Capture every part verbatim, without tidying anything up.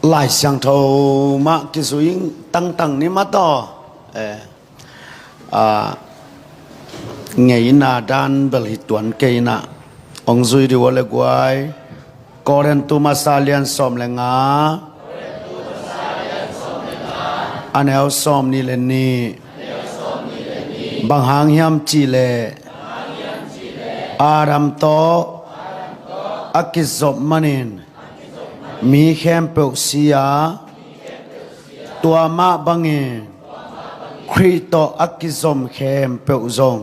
Lai Siangtho mah kizui tangtang ni mah tawh, eh, ah, ngeina dan bel hi tuan kei inah, hong zui dih uh le guai. Korin tu masa lian sawm le nga, a neu sawm nih le nih. Bang hang hiam cih leh Adam tawh a kizop manin mi khempeuh si a, tua mah bangin Khrih tawh a kizom khempeuh zong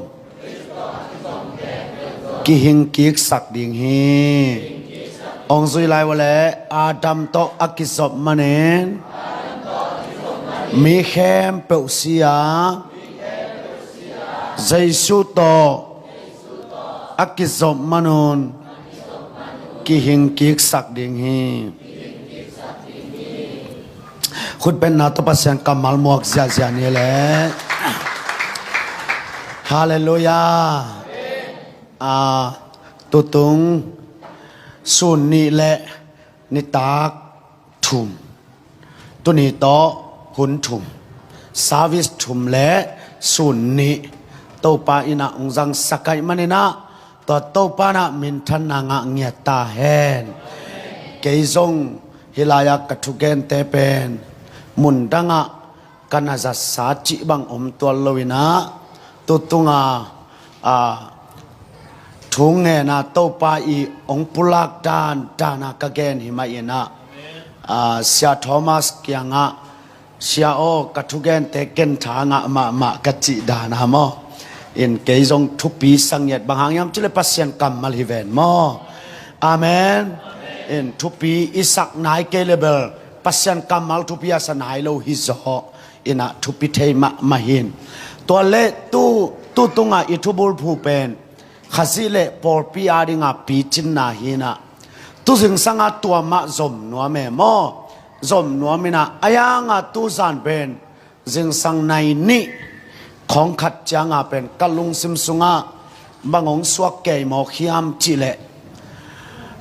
kihing kiksak ding hi. Hong zui lai uh leh, Adam tawh a kizop manin mi khempeuh si a, Jesu tawh a kizop manun kihing kiksak ding hi. Khutbenna tawh Pasian kammal muak ziahziah ni le. Halleluiah. Ah, tutung sun nih le nitak thum, tuni tawh hun thum, service thum le sun nih Topa inah hong zangsak ahih maninah, tua Topa inah minthanna ngah ngiat ta hen. Kei zong hih lai-ah ka thugente pen mundangah ka na zatsa cih bang om tuan lo inah, tutunga, ah, thu ngen a Topa i hong pulak dan dan a ka gen hi mah inah, ah, Sia Thomas kiangah, "Sia aw, ka thugente ken tha ngah mahmah," ka cih dan a maw. In kei zong thupi sa ngiat, bang hang hiam cih leh Pasian kammal hi ven maw. Amen. In thupi i sak nai kei leh bel Pasian kammal thupi a sa nai lo hi zaw. Inah thupi thei mahmah hi. Tua leh tu, tutunga i thubulphu pen Khazih le pawlpi adinga picinna hi inah, tu zingsanga tua mah zom nuam e maw. Zom nuam inah, a hianga tu zan pen zingsang nai nih khawng khat cianga pen ka lungsim sungah bang hong suak kei mawk hiam cih leh,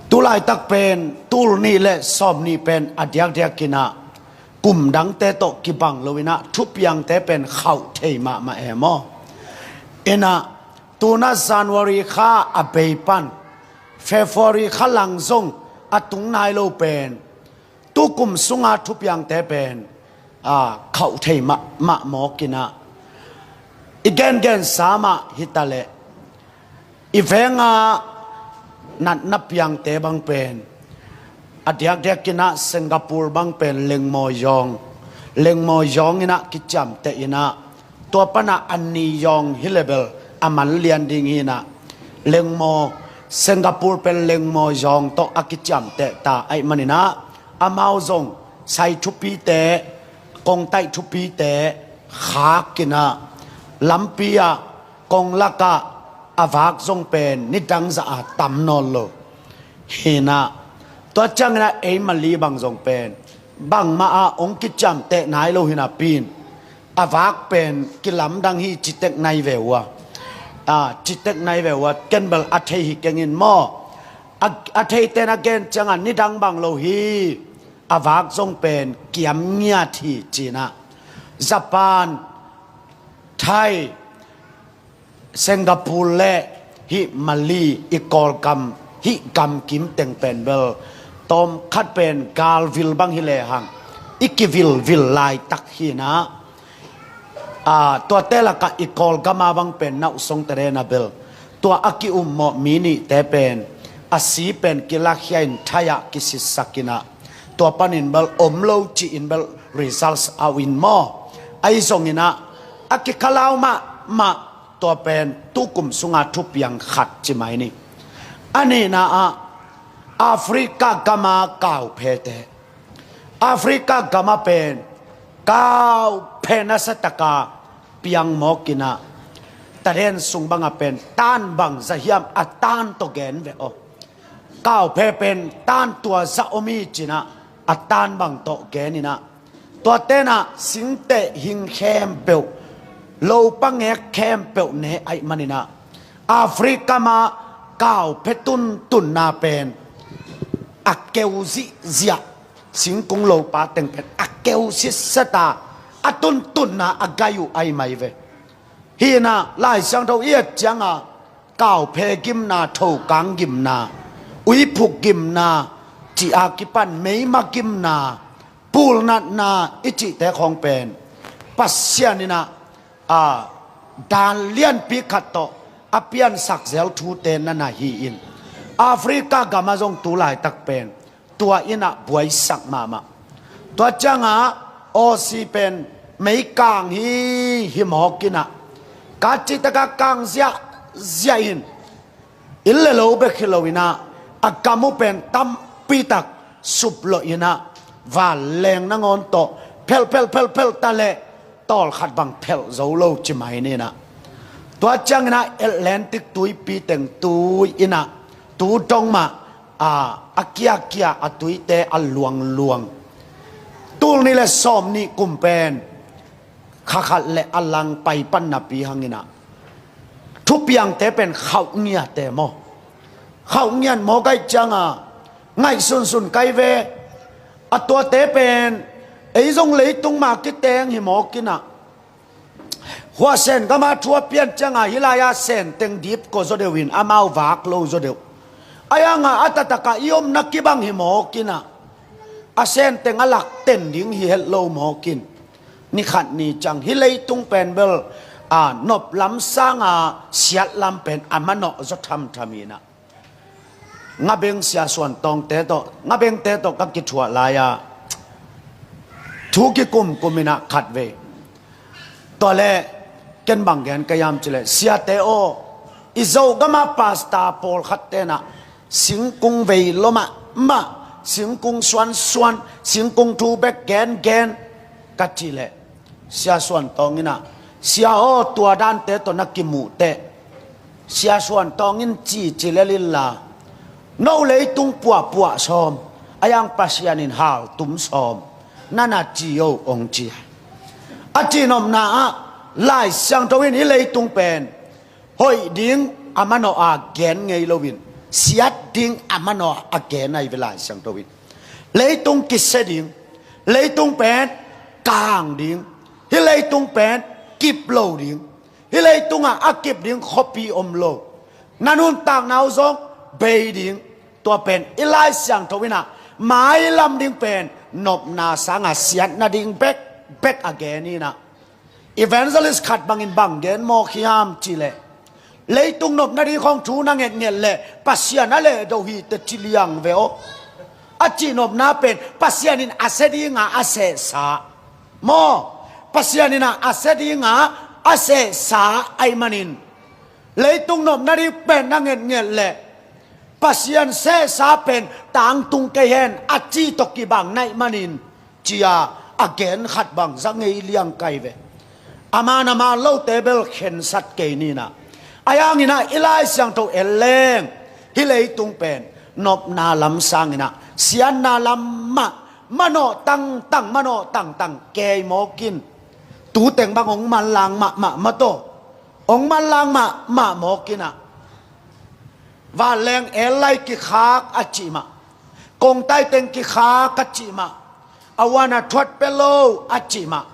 tu laitak pen tul nih le sawm nih pen a diakdiak inah kum dangte tawh kibang lo inah thupiangte pen khauh thei mahmah e maw. Inah tu inah January kha a bei pan February kha lang zong a tung nai lo pen, tu kum sunga thupiangte pen, ah, khauh thei mah, mah mawk inah, i gengensa mah hi ta leh, i venga natna piangte bang pen, a diakdiak inah Singapore bang pen lengmaw yawng, lengmaw yawng inah kiciamteh inah, tua panah a ni yawng hi leh bel a man lian ding hi inah, lengmaw, Singapore pen lengmaw yawng tawh a kiciamteh ta ahih maninah, amau zong sai thupite, kongtaih thupite khak inah, lampi ah, kong lakah a vak zong pen nidang zah a tam nawn lo hi inah, tua ciang inah ei Mali bang zong pen bangmah ah hong kiciamteh nai lo hi napi in, a vak pen kilamdang hi ci tek nai ve uh a, ah, ci tek nai ve uh a, ken bel a thei hi keng in maw. A, a theite in a gen ciangah nidang bang lo hi, a vak zong pen kiam ngiat hi ci inah, Japan, Thai, Singapore le hih Mali i Kawlgam, hih gamkim teng pen bel tawmkhat pen galvil bang hi lehang i kivilvil laitak hi inah, ah, tuate lakah i Kawlgam a bang pen nauhsong tadena bel tua a ki-ummawh mi nihte pen a si pen kilakkhia in thai ah kisitsak inah, tua panin bel om lo ci-in bel results a au in maw. Ahi zong inah, a kikhalau mahmah, tua pen tu kum sunga thupiang khat ci mai ni. A nihna ah, Africa gama kauphete, Africa gama pen kauphe nasa taka piang mawk inah, taden sung banga pen tan bang za hiam a tan tawh gen ve aw. Kauphe pen tan tua za om hi ci inah, a tan bang tawh gen inah, tuate inah singteh hing khempeuh, lopa ngek khempeuh ne ahih maninah, Africa mah kauphe tuntunna pen a keu zihziah, Singkung lopa teng pen a keu sitset a, a tuntunna a gai uh ahi mai ve. Hih inah Lai Siangtho i et cianga kauphe gimna, thokang gimna, uiphuk gimna, cih a kipan meima gimna, pulnatna i cihte khawng pen Pasian inah a, dan lianpi khat tawh a piansak zel thute na na hi-in, Africa gam ah zong tu laitak pen tua inah buaisak mahmah. Tua ciangah Aussie pen meikang hi, hi mawk inah, ka cihtak a kang ziahziah in, inn le lo bek hi lo inah, a gam uh pen tampitak suplawh inah, vanleng nangawn tawh phelh phelh phelh phelh ta leh tawlkhat bang phelh zo lo ci mai ni inah. Tua ciang inah Atlantic tuipi teng tui inah, tu dong mah a, a kiakia a tuite a luangluang. Tul nih le sawm nih kum pen kha khat le a lang pai pan napi hang inah, thupiangte pen khauh ngiate maw, khauh ngian maw, gai cianga ngaihsunsun kai ve. A tuate pen ei zong leitung mah kiteng hi mawk inah, hua Sen gam ah thu a pian cianga hih lai-a Sen teng dip kua zaw deuh in amau vak lo zaw deuh. A yanga a taktak a i omna kibang hi mawk inah, a Sen teng a lak ten ding hi het lo mawk in, ni khat ni ciang hih leitung pen bel a, nop lam sanga siat lam pen a manawh zaw thamtham inah. Ngabeng Sia Suan Tawngte tawh, Ngabengte tawh ka kithuah lai-a thu kikumkum inah khatvei, tua le ken bang gen ka hiam cih leh, siate aw, i Zogam ah pastor pawlkhat tenah singkung vei lua mahmah, singkung suansuan, singkung thu bek gengen ka cih leh, Sia Suan Tawng inah, sia aw, tua dante tawh na kimuh teh, Sia Suan Tawng in cici lel inla, no leitung puahpuah sawm, a yang Pasian in haltum sawm na na ci o, hong ci a. A cihnopna ah Lai Siangtho in hih leitung pen hoih ding a manawh a gen ngei loin, siat ding a manawh a gen ahi ve Lai Siangtho in. Leitung kisia ding, leitung pen kang ding, hih leitung pen kip lo ding, hih leitungah a kip ding khuapi om lo. Na nuntakna uh zong bei ding. Tua pen i Lai Siangtho inah mailam ding pen nopna sangah siat nading bekbek a gen inah, evangelist khat bangin bang gen mawk hiam cih leh, leitung nop nading khawng thu na ngetnget leh Pasian a lehdo hi teh ci liang ve aw. A cihnopna pen Pasian in a sia dinga a sehsa maw, Pasian inah a sia dinga a sehsa ahi manin, leitung nop nading pen na ngetnget leh Pasian sehsa pen tangtung kei hen a ci tawh kibang na hih manin, ci-a a gen khat bang za ngei liang kai ve. A man a man lote bel khensat kei ni inah. A yang inah i Lai Siangtho en leng hih leitung pen nopna lam sang inah siatna lam mah, manawh tangtang, manawh tangtang kei mawk in, tu teng bang hong manlang mahmah mataw, hong manlang mahmah mawk inah, vanleng el lai kikhak a cih mah, kongtai teng kikhak a cih mah, a uan a thuat pia lo a cih mah,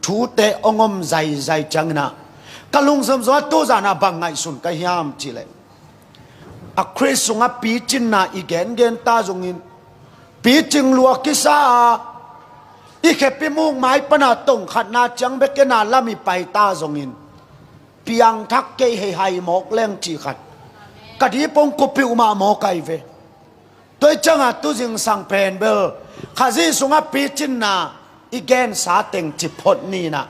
thute hong om zaizai ciang inah, ka lungsim sungah tuzan ah bang ngaihsun ka hiam cih leh, a Khrist sungah picinna i gengen ta zongin, picing lua kisa a, i khepi muk mai pana tongkhatna ciang bek ken a lam i pai ta zongin, piangthak kei hei hai mawk leng cih khat ka dipong kupiuh mah mawk ahi ve. Tua hi cianga tuzingsang pen bel Khazih sungah picinna i gensa teng ci phot ni inah,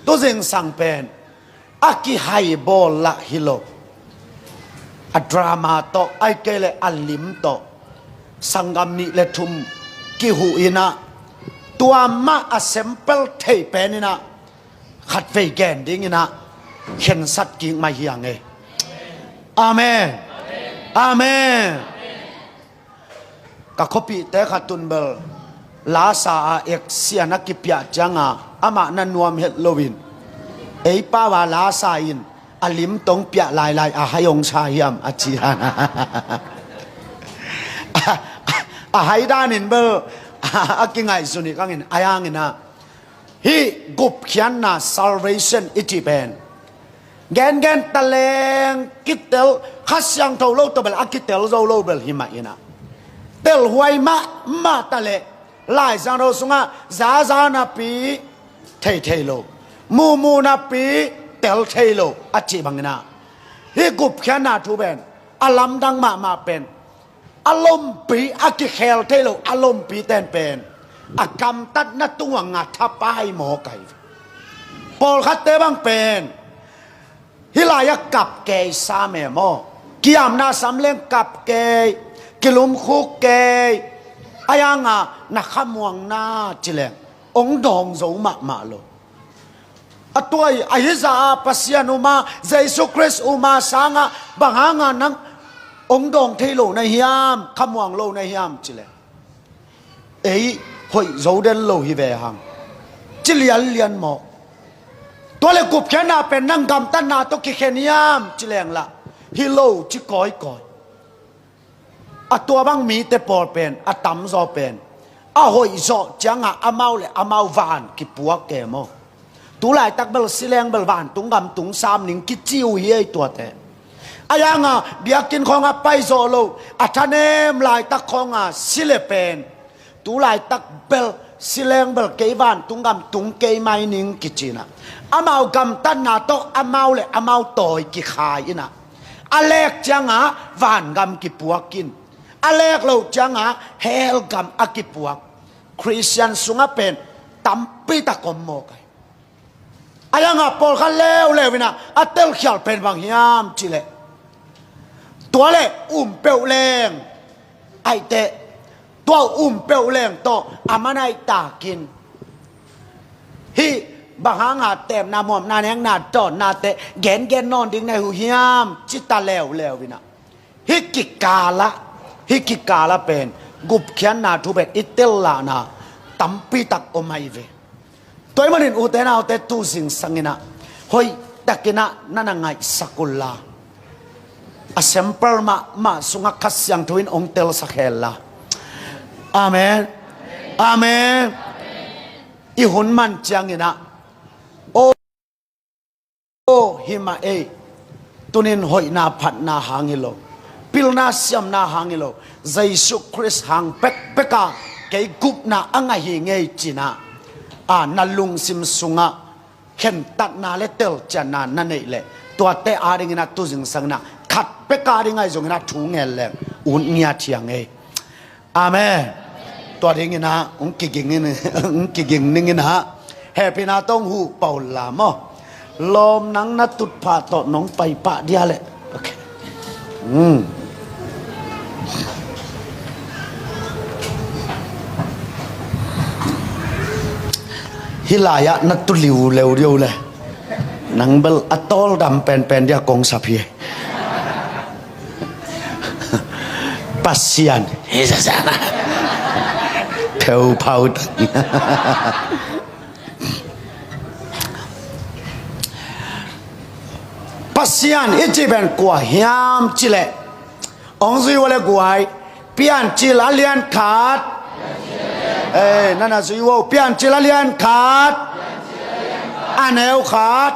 tuzingsang pen a kihaibawl lah hi lo. A drama tawh, ahih kei leh a lim tawh, sanggam nih le thum kihuh inah, tua mah a sempel thei pen inah khatvei gen ding inah khensat kik mai hi ang e. Amen. Amen. Ka khuapihte khat un bel lasa a eksian a kipiah cianga amah na nuam het loin, ei pau a lasa in a lim tawh hong piah lailai a hai hong sa hiam a ci a. A hai danin bel a kingaihsun hi kangin a yanginah hih gupkhiatna salvation i cih pen gengen taleng kitel, Kha Siangtho lo tawh bel a kitel zo lo bel hi mah inah telhuai mahmah taleh Lai Siangtho sungah zaza napi theithei lo, muhmuh napi tel thei lo a cih banginah hih gupkhiatna thu pen a lamdang mahmah pen a lompi a kikhel thei lo a lompi ten pen a gamtatna tungah ngat thapai maw kai. Pawlkhatte bang pen hih lai-ah kap kei sam e maw? Kiamna sam leng kap kei, kilumkhuk kei, a yanga na khamuangna ci leng ong dawng zo mahmah lo. A tuai a hizah a Pasian uma, Jesu Khrist uma sangah bang hanga nang ong dawng thei lo na hiam, khamuang lo na hiam ci leng ei hoih zo den lo hi ve hang ci lianlian maw? Tua le gupkhiatna pen nang gamtatna tawh kikhen hiam ci lenglah hi lo ci kawikawi. A tua bang mite pawl pen a tamzaw pen a hoih zawh cianga amau le amau van kipuak ke maw? Tulaitak bel sileng bel vantung gam tung sam ning kici uh hi ei tuate. A yanga biakinn khawnga paizawh lo a thanem laitak khawnga sile pen tulaitak bel sileng bel kei vantung gam tung kei mai ning kicinah amau gamtatna tawh amau le amau tawi kikhai inah a lek cianga vangam kipuak in a lek lo cianga hell gam a kipuak Khristian sungah pen tampitak om maw kai. A yanga pawlkhat leuleu inah a telkhial pen bang hiam ci leh tua le um peuh leng aihte tua um peuh leng tawh a manaih takin hih bang hanga temna muamna nekna dawnnate gengen nawn ding na hi uh hiam ci ta leuleu inah hih kikalah hih kikalah pen gupkhiatna thu pen i tellahna tampitak om ahi ve. Tua ahih manin ute naute tu zingsanginah hoihtakinah na na ngaihsak unla a sample mahmah sungah Kha Siangtho in ong telsak henla. Amen. Amen. I hun man cianginah aw, hi mah ei. Tunin hoihna phatna hang hi lo, pilna siamna hang hi lo, Jesu Khrist hang pekpeka kei gupna a ngah hi ngei cinah a na lungsim sungah khentatna le telcianna na neih leh tuate adinginah tu zingsanginah khat peka ding ahi zonginah thu ngen leng ut ngiat hi a ngei. Amen. Tua dinginah ung kiging in ung kiging ninginah hehpihna tawh ung huh paula maw? Lawm nang na tutphah tawh nong paipah dia leh. Okay. Hmm. Hih lai-ah na tu liu leu dio le nang bel a tawldam penpen dia kong sap hi. Pasian pheuphau tak. Pasian i cih pen kua hiam cileh ong zui uh le guai. Piancil a lian khat. Ei, nana zui uh. Piancil a lian khat, a neu khat.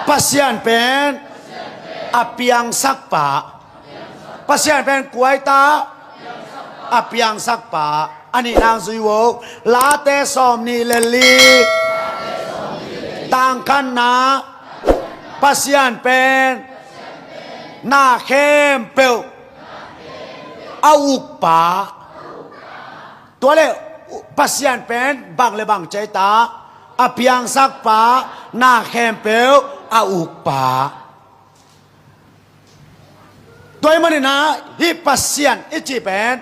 Pasian pen a piangsak pa. Pasian pen kuaita a piangsak pa. A nih nang zui uh. Late sawm nih le li tangkhanna. Pasian pen na khempeuh a ukpa. Tua le Pasian pen bang le bang ceita a piangsak pa, na khempeuh a ukpa. Tua ahih maninah hih Pasian i cih pen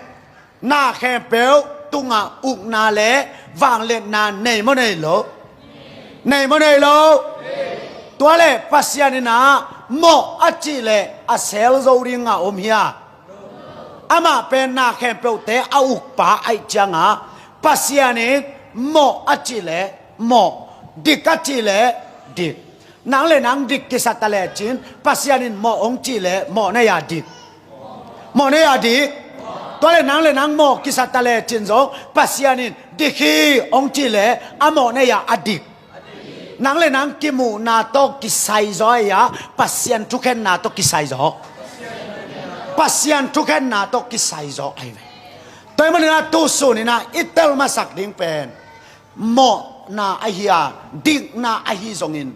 na khempeuh tungah ukna le vangliatna nei maw nei lo? Nei maw nei lo? Tua le Pasian inah mawh a cih leh a sel zo dingah om hia? Amah pen na khempeuhte a ukpa ahih cianga Pasian in mawh a cih leh mawh, dik a cih leh dik. Nang le nang dik kisa ta lecin Pasian in mawh hong cih leh mawh na ya dik. Mawh na ya dik. Tua le nang le nang mawh kisa ta lecin zong Pasian in dik hi hong cih le a mawh nei-a a dik. Nang le nang kimuhna tawh kisai zaw ahi-a, Pasian thukhenna tawh kisai zaw. Pasian thukhenna tawh kisai zaw ahi ve. Tua ahih manin ah tu sun in ah i tel masak ding pen mawhna ahi a, dikna ahi zongin,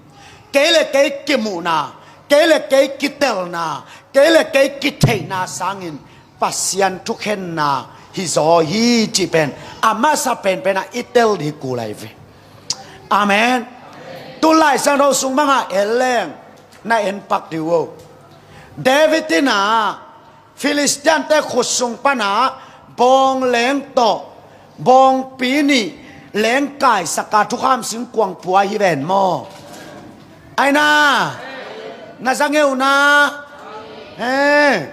kei le kei kimuhna, kei le kei kitelna, kei le kei kitheihna sangin Pasian thukhenna hi zaw hi cih pen a masa penpen ah i tel ding kul ahi ve. Amen. Tu Lai Siangtho sung bangah en leng na en pak dih uh o. David in ah Filistiante khut sung panah bawng leng tawh bawngpi nih leng kaisak a thukham singkuang pua hi ven maw? Ai na, na za ngeu na. He,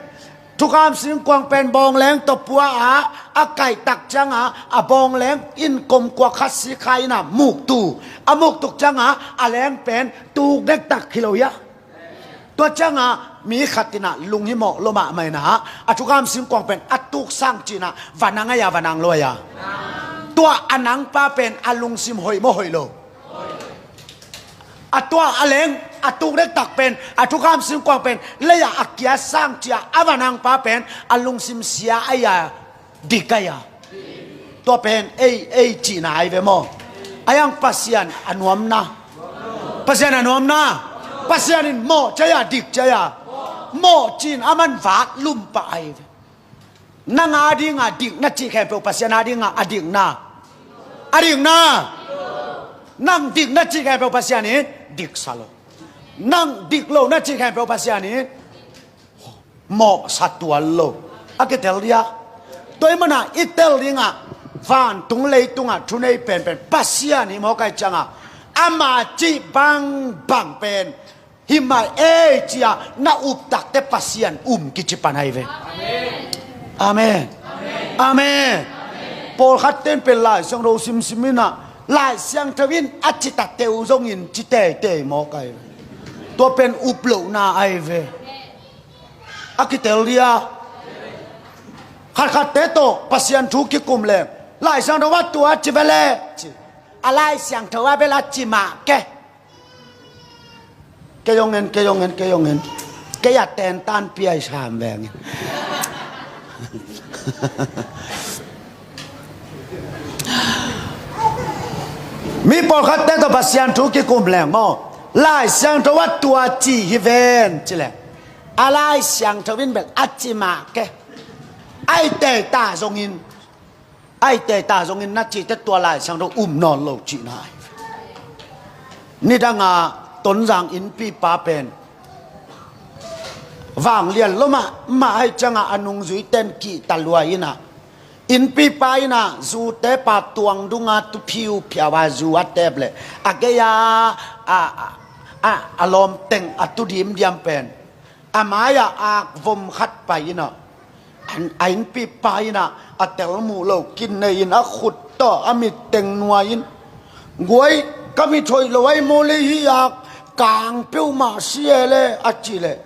thukham singkuang pen bawng leng tawh pua a, a kaihtak ciangah a bawng leng in komkua khat sikha in ah muktu, a muktuk ciangah a leng pen tuk dektak hi lo hi a. Tua ciangah mi khat in ah lunghimawh lua mahmah in ah a thukham singkuang pen a tuk sang ci-in ah va nang ai a, va nang lo ai a. Tua a nangpa pen a lungsim hoih maw hoih lo? A tua a leng a tuk dektak pen a thukham singkuang pen lei-ah a kia sang ci-a a va nangpa pen a lungsim sia ai a, dik ai a. Tua pen ei, ei cihna ai ve maw? Ai ang Pasian a nuamna. Pasian a nuamna. Pasian in mawh ci ai a, dik ci ai a. Mawh ci-in a man vak lum pah ai ve. Nang a dinga dik na cih khempeuh Pasian a dinga a dikna. A dikna. Nang dik na cih khempeuh Pasian in diksa lo. Nang dik lo na cih khempeuh Pasian in mawhsa tuan lo. A kitel dia. Tua ahih manin ah i tel dingah vantung leitungah thunei penpen Pasian hi mawk ai ciangah ama cih bangbang pen hi mah ei ci-a na uptakte Pasian um kici pan ai ve. Amen. Amen. Pawlkhatte in pen Lai Siangtho simsim in ah Lai Siangtho in a ci ta teu zongin ci teitei mawk ai ve. Tua pen up lohna ai ve. A kitel dia. Khatkhatte tawh Pasian thu kikum leng Lai Siangtho ah tua ci ve leh ci. A Lai Siangtho ah bel a ci mah ke. Kei hong en, kei hong en, kei hong en. Kei a tentan piai sam veng in. Mi pawlkhatte tawh Pasian thu kikum leng maw, Lai Siangtho ah tua ci hi ven ci leng, a Lai Siangtho in bel a ci mah ke. Ai teitei zongin, ai teitei zongin na cihte tua Lai Siangtho um nawn lo cihna ai. Nidanga Tonzang innpipa pen vanglian lua mahmah ai ciangah a nungzuite in kihta lua in ah, innpipa in ah zute pa tuang dunga tu phiuphiau a zu a tep leh a gei-a a, a, a, a lawmteng a tu dimdiam pen a mai-ah akvom khat pai in ah, a innpipa in ah a tel muh lo kin nei in a khut tawh a mitteng nuai in, guai, ka mit hoih lo ai maw leh hih ak kang peuhmah si e leh a cih leh,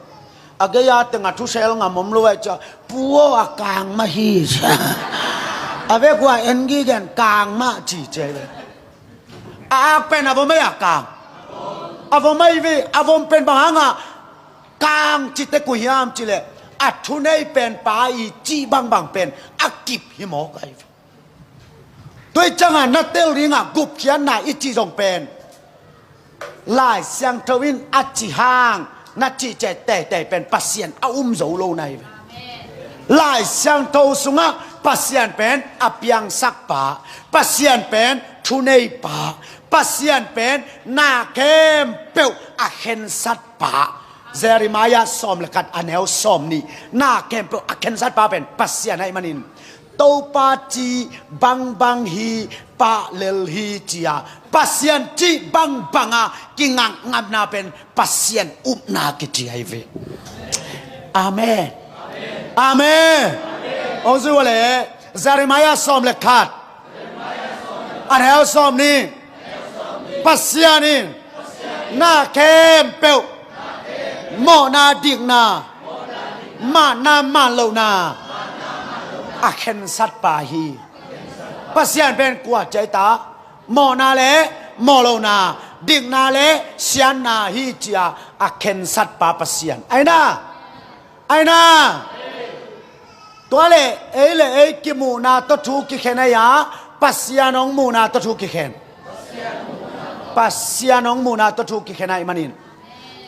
a gei-a teng a thusel ngam om lo ai ciah, pu aw, a kang mah hi cia. A vekua en gige in kang mah ci cia hi ve. A ak pen a vom ai a kang? A vom ai ve. A vom pen bang hangah kang cihte koi hiam cih leh a thunei pen pa i cih bangbang pen a kip hi mawk ai ve. Tua hi ciangah na tel dingah gupkhiatna i cih zong pen Lai Siangtho in a cih hang na cih ciat teitei pen Pasian a um zo lo na hi ve. Lai Siangtho sungah Pasian pen a piangsak pa, Pasian pen thunei pa, Pasian pen na khempeuh a khensat pa. Jeremiah sawm le khat a neu sawm nih, na khempeuh a khensat pa pen Pasian ahih manin Topa cih bangbang hi, pah lel hi ci-a Pasian cih bangbanga kingakngamna pen Pasian upna kici ahi ve. Amen. Amen. Hong zui uh leh Jeremiah sawm le khat a neu sawm nih, Pasian in na khempeuh, mawhna, dikna, manna, man lohna, a khensatpa hi. Pasian pen kua ci a i ta? Mawhna le mawhlohna, dikna le siatna hi ci a a khensatpa Pasian. Aina, aina. Tua le ei le ei kimuhna tawh thu kikhen a i a, Pasian hong muhna tawh thu kikhen. Pasian hong muhna tawh thu kikhen ahih manin,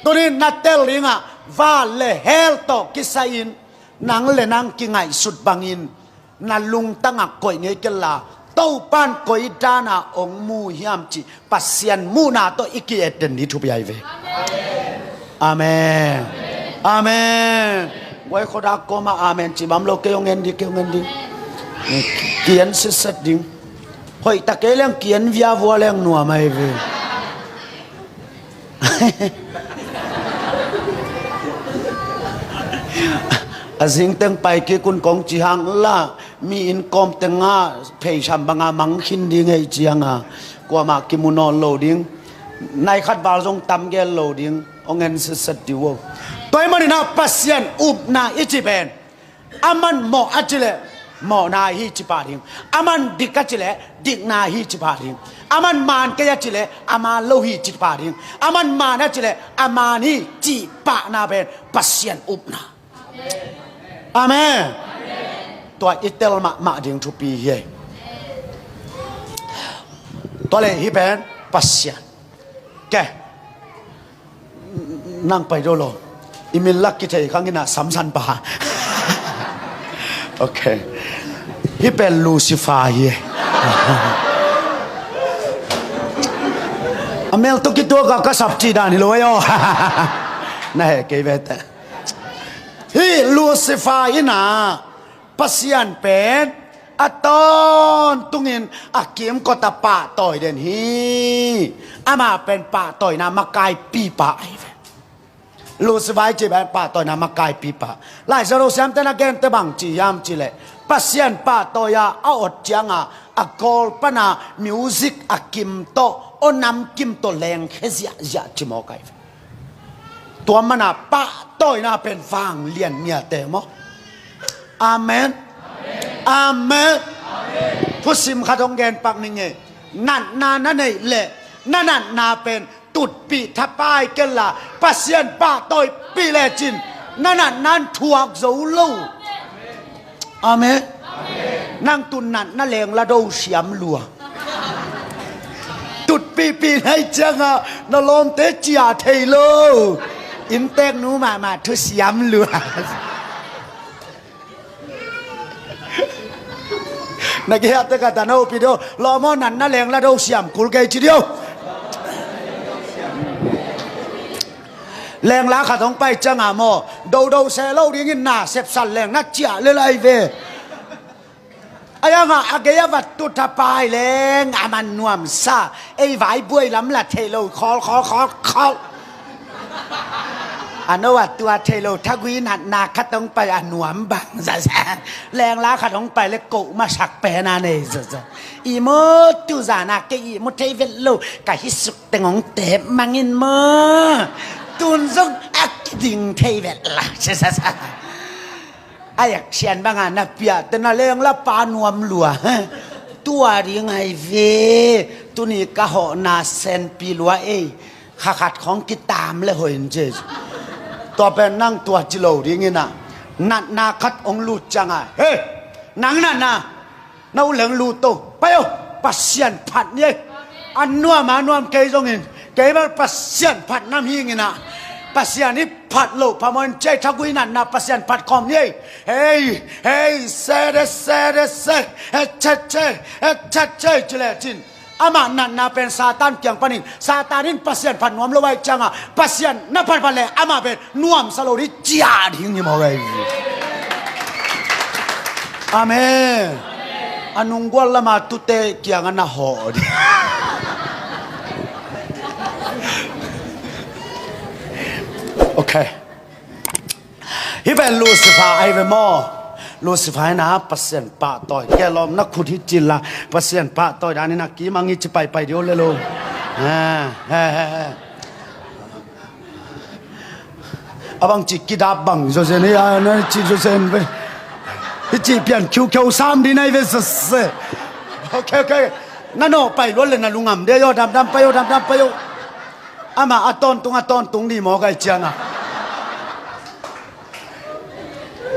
tuni-in na tel dingah van le hell tawh kisai-in nang le nang kingaihsut bangin na lungtangah koih ngei kei la, Topa'n koi dana hong mu hiam cih Pasian muhna tawh i ki-et den ding thupi ahi ve. Amen. Amen. Guai khuada kawma amen cih bang om lo, kei hong en ding, kei hong en ding. Ki-en sitset ding. Hoih ta kei leng ki-en viavua leng nuam ahi ve. A zing teng pai kik un kong ci hang la, mi inn kawm tengah pheisam banga mang khin ding ei cianga, kuamah kimu nawn lo ding, nai khat val zong tam gel lo ding, hong en sitset dih uh. Tua ahih manin ah Pasian upna i cih pen, aman mawh a cih leh mawhna hi ci pah ding. Aman dik a cih leh dikna hi ci pah ding. Aman maan kei a cih leh a maan lo hi ci pah ding. Aman maan a cih leh a maan hi cih pahna pen Pasian upna. Amen. Tua i tel mahmah ding thupi hi. Tua le hih pen Pasian. Ke. Nang pai do lo. I min lak kithei khang ina Samson pa. Ok. Hih pen Lucifer hi. A mel tawh kituak a ka sap cih dan hi lo aw. Na heh kei ve teh. Hih Lucifer ina Pasian pen a tawntungin a kimkot a pahtawi den hi. Amah pen pahtawina makaipipa ahi ve. Lucifer i cih pen pahtawina makaipipa. Laisiangtho siamte na gente bang ci hiam cih leh, Pasian pahtawi a a awt cianga a kawl pana music a kim tawh, aw namkim tawh lengkhia ziahziah ci mawk ahi ve. Tua mana pahtawina pen vanglian miate maw. Amen. Amen. Thusim khat hong gen pak ning ei. Natna na neih leh na natna pen tutpih thapai kei la, Pasian pahtawipih lecin na natna in thuak zo lo. Amen. Nang tun natna lengla do siam lua. Tutpihpih na hih ciangah na lawmte ciah thei lo. Innteknu mahmah thu siam lua. Na kihiahte ka ta na upi dih uh. Lawm aw, natna lengla do siam kul kei ci dih uh. Lengla khat hong pai ciangah maw, dodo seh lo dingin na sepsat leng na ciah lel ahi ve. A yangah a gei a va tut a pai leng a man nuamsa. Ei vai buai lam la thei lo khawl khawl khawl khawl. A no a tua thei lo thagui natna khat hong pai a nuam bang zaza. Lengla khat hong pai le koh masak pen a nei zaza. I maw tu zana kei i maw thei vet lo ka hi suk teng hong tep mangin maw. Tun zong a kiding thei vet la zaza. A yak sian banga na piahte na lengla pa nuam lua. Tua ding ahi ve. Tuni ka hawhna senpi lua ei. Kha khat khong kitam le hoih in ci. Tua pen nang tua ci lo dingin ah natna khat hong lut cianga, he, nang natna na u leng lut to, pai o, Pasian phat ni ei. A nuam a nuam kei zongin kei bel Pasian phat nam hingin ah, Pasian i phat loh phamawh in cei thagui natna Pasian phat khawm ni ei. Hei, hei, se de se de se, he chet cei, he chet cei ci lecin, amah natna pen Satan kiang panin, Satan in Pasian phat nuam lo ahih cianga Pasian na phatphat le amah pen nuamsa lo ding ciah ding hi mawk ei. Amen. A nunggual lama tute kiangah na hawh ding. Ok. Hih pen Lucifer ahi ve maw. Lucifer ina Pasian pahtawi, ke lawm na khut hi cin la, Pasian pahtawi danin a kimang hi ci paipai dih o le lo. A bang ci kidap bang zawzen hi a na ci zawzen ve. Cih pian khiukheu sam di nai ve sese. Ok, ok. Na nawh pai luat le na lungam de yo, damdam pai yo, damdam pai yo. Ama a tawntung, a tawntung di mawk ai cianga.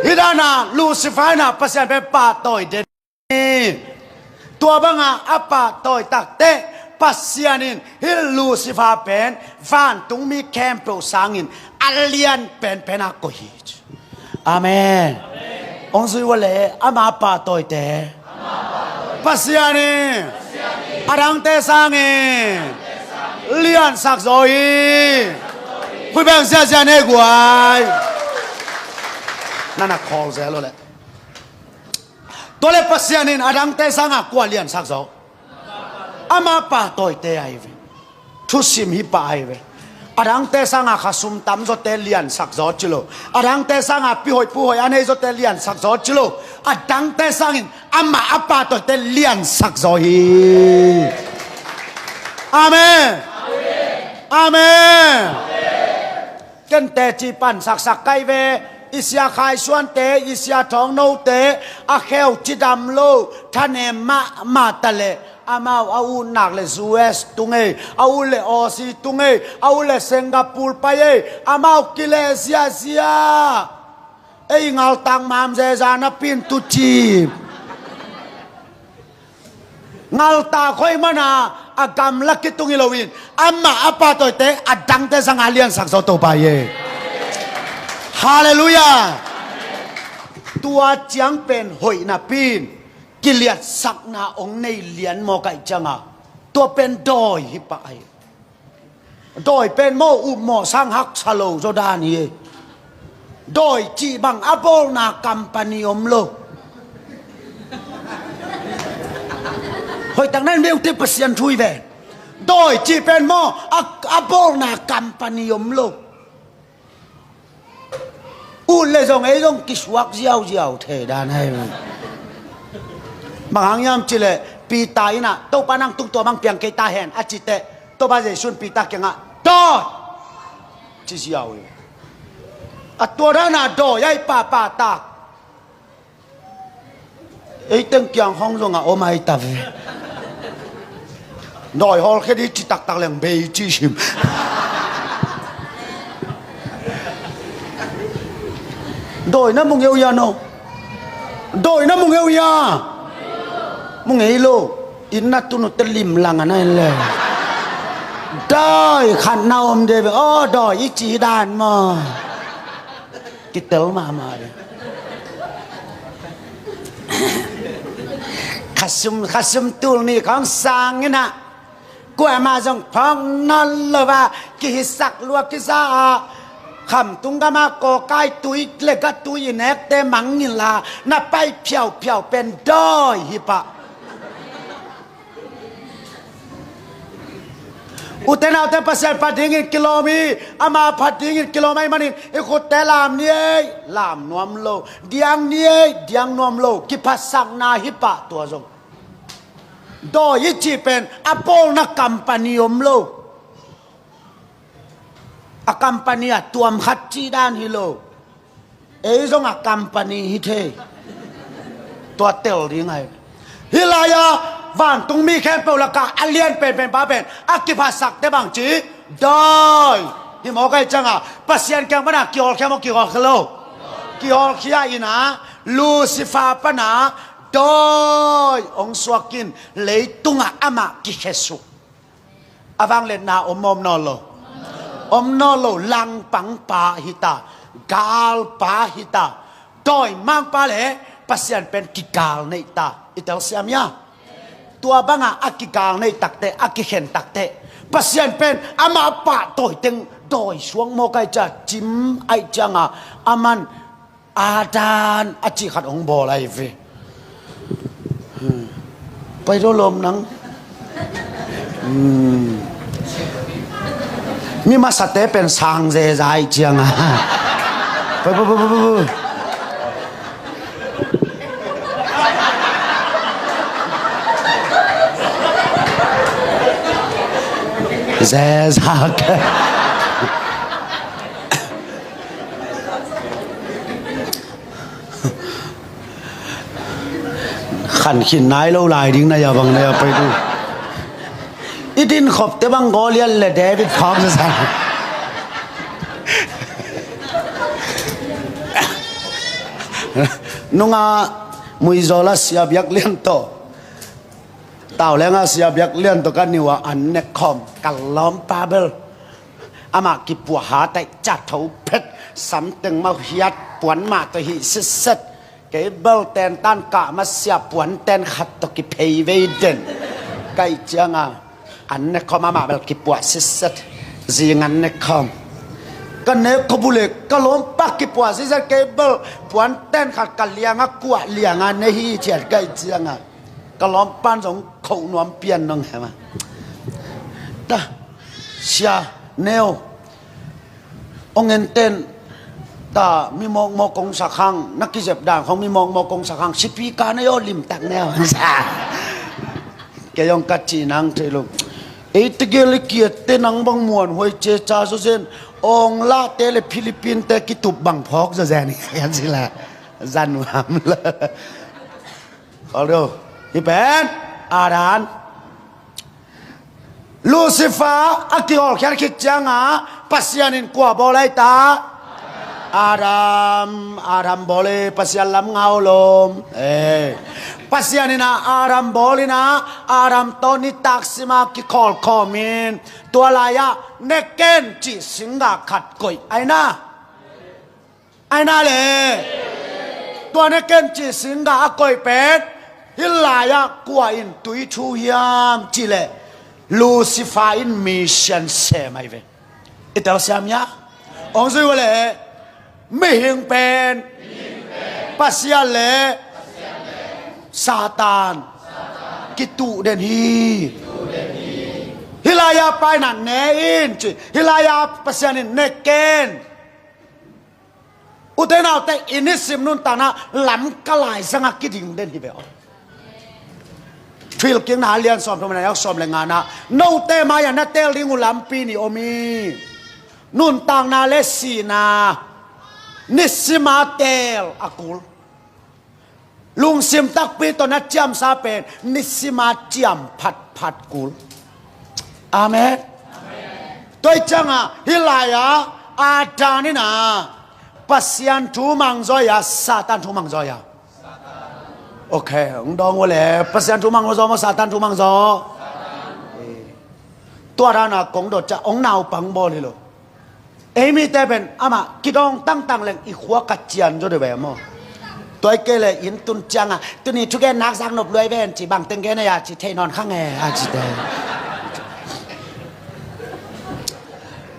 Hih dana Lucifer na Pasian pen pahtawi den. Tua banga a pahtawi takteh Pasian in hih Lucifer pen vantungmi khempeuh sangin a lian penpen a koih hi. Amen. Hong zui ua le ama pahtawite Pasian in a dangte sangin liansak zaw hi. Khuibeng ziazia nei guai. Nana khawl zel lo le. Tua le Pasian in a dangte sanga kua liansak zaw? Ama pahtawite ahi ve. Thusim hi pah ahi ve. A dangte sanga khasum tamzawte liansak zaw ci lo. A dangte sanga pihoih puhoih a neizawte liansak zaw ci lo. A dangte sangin ama a pahtawite liansak zaw hi. Amen. Amen. Ken teci pan saksak kai ve. I sia khaisuante, i sia thawngnote, a kheu cidam lo, thanem mahmah ta le amau a utnak le U S tung ei, a ut le Aussie tung ei, a ut le Singapore pai ei, amau kileh ziazia. Ei ngaltak mam zeza napi in tucip. Ngaltak hoih mana a gamla kitung hi loin ama a pahtawite a dangte sanga liansak zaw Topa hi. Halleluiah. Tua ciang pen hoih napi in kiliatsakna hong nei lian mawk ai cianga tua pen dawi hi pah ahi. Dawi pen maw upmawh sang haksa lo zaw dan hi. Dawi cih bang a bawlna company om lo. Hoihtak nan veute Pasian thu hi ve. Dawi cih pen maw a, a bawlna company om lo. Ut le zong ei zong kisuak ziauziau thei dan ahi. Bang hang hiam cileh Peter inah Topa nang tungtua bang piang kei ta hen a citeh Topa Jesu in Peter kiangah dawi ci ziau hi. A tua dana dawi ahi pahpah tak. Ei teng kiang hong zong a om ahi ta ve. Dawi hawlkhia di ci taktak leng bei ci sim. Dawi na mu ngeu hia no? Dawi na mu ngeu hia? Mu ngei lo. Inn na tun uh te limlang a na in le dawi khat na om de ve. Aw dawi i ci dan maw? Kitel mahmah hi. Khasum, khasum tul ni khawng sang inah kuamah zong phawk nawn lo a kihisak lua kisa a khamtung gama kawkai tui le gatui i nekte mangngilh a na pai phiauphiau pen dawi hi pah. Ute naute Pasian phat dingin kilawm hi. Ama phat dingin kilawm ahih manin i khutte lam ni ei, lam nuam lo. Diang ni ei, diang nuam lo. Kiphatsakna hi pah tua zong. Dawi i cih pen a bawlna company om lo. A company a tuam khat cih dan hi lo. Ei zong a company hi thei. Tua tel ding ahi. Hih lai-a vantungmi khempeuh lakah a lian penpen pa pen a kiphatsakte bang ci? Dawi. Hi mawk ai cianga Pasian kiang pana kihawlkhia maw kihawlkhia lo? Kihawlkhia inah Lucifer pana dawi hong suakin leitungah amah kikhiasuk. A vangliatna om maw om nawn lo? Om nawn lo. Langpangpa hita, galpa hita. Dawimangpa le Pasian pen kigal neihta. I telsiam hia? Tua banga a kigal neih takteh, a kikhen takteh Pasian pen amah a pahtawi teng dawi suang mawk ai cia cim ai cianga aman Adan a cih khat hong bawl ahi ve. Pai lo lawm nang. Mi masate pen sang zeza ahi cianga. Pai, pai, pai, pai, pai. Zeza. An khin nai lo lai ding na ya bang na ya pai tu. I din khop te bang Goliat le David phawk sa sa. Nunga Muizawla Sia Biak Lian tawh, Taulenga Sia Biak Lian tawh ka niu a an nek khawm ka lawmpa bel. Amah kipuah ha taih ca tho phet, samteng mau hiat, puan mah tawh hih sitset. Kei bel tentan kah masiah puanten khat tawh kiphei vei den. Ka ih cianga an nek khawm amah bel kipuah sitset. Zing an nek khawm ka nek khawm uh le ka lawmpa kipuah sitset, kei bel puanten khat ka lianga kuah lianga ne hi ciat ka ih cianga ka lawmpan zong khoh nuam pian nong hema. Ta sia neu Ong en ten ta, mi mawkmawk kong sak hang, na kizep dan khong mi mawkmawk kong sak hang, sipi ka na yaw limtak neu. Kei ong ka ci nang thei lo. Ei tegel i kiat te nang bang muan huai ce ca so zen, ong la te le Philippine te kitup bang phawk zo zen. Yan sila. Zan wam la. Although, hi pen, Adam. Lucifer a kihawlkhiat khit cianga Pasian in kua bawl ai ta? Adam, Adam bawl e, Pasian lam ngau lom. Eh. Pasian in a Adam bawl in a Adam tawh nitak sima kikhawlkhawm in tua lai-ah neken cih singgah khat koih ai na. Aina le tua neken cih singgah a koih pen hih lai-ah kua in tui thu hiam cih leh Lucifer in mission sem ahi ve. I telsiam hia? Ong zui uh leh mihing pen Pasian le Satan kituh den hi. Hih lai-ah paina ne in ci, hih lai-ah Pasian in neken. Ute naute, i nisim nuntakna lam ka laizangah kiding den hi ve aw. Thuhilhkikna a lian sawm thum na yak sawm le ngana, note mai-ah na teel ding uh lampi nih om hi. Nuntakna le sihna nisima teel a kul. Lungsim takpi tawh na ciamsa pen nisima ciam phatphat kul. Amen. Tua hi ciangah hih lai-ah Adam in a Pasian thu mangzaw a, Satan thu mangzaw a? Ok, hong dawng uh le, Pasian thu mangzaw maw, Satan thu mangzaw? Tua dana kong dot ciah hong naupang bawl hi lo. Ei mite pen amah kidawng tangtang leng i khua ka cian zaw deuh ve maw? Tua hi kei le inn tun ciangah tuni thugen nak zak nop luai ven ci, bangteng gen a ya ci thei nawn kha nge a ci te.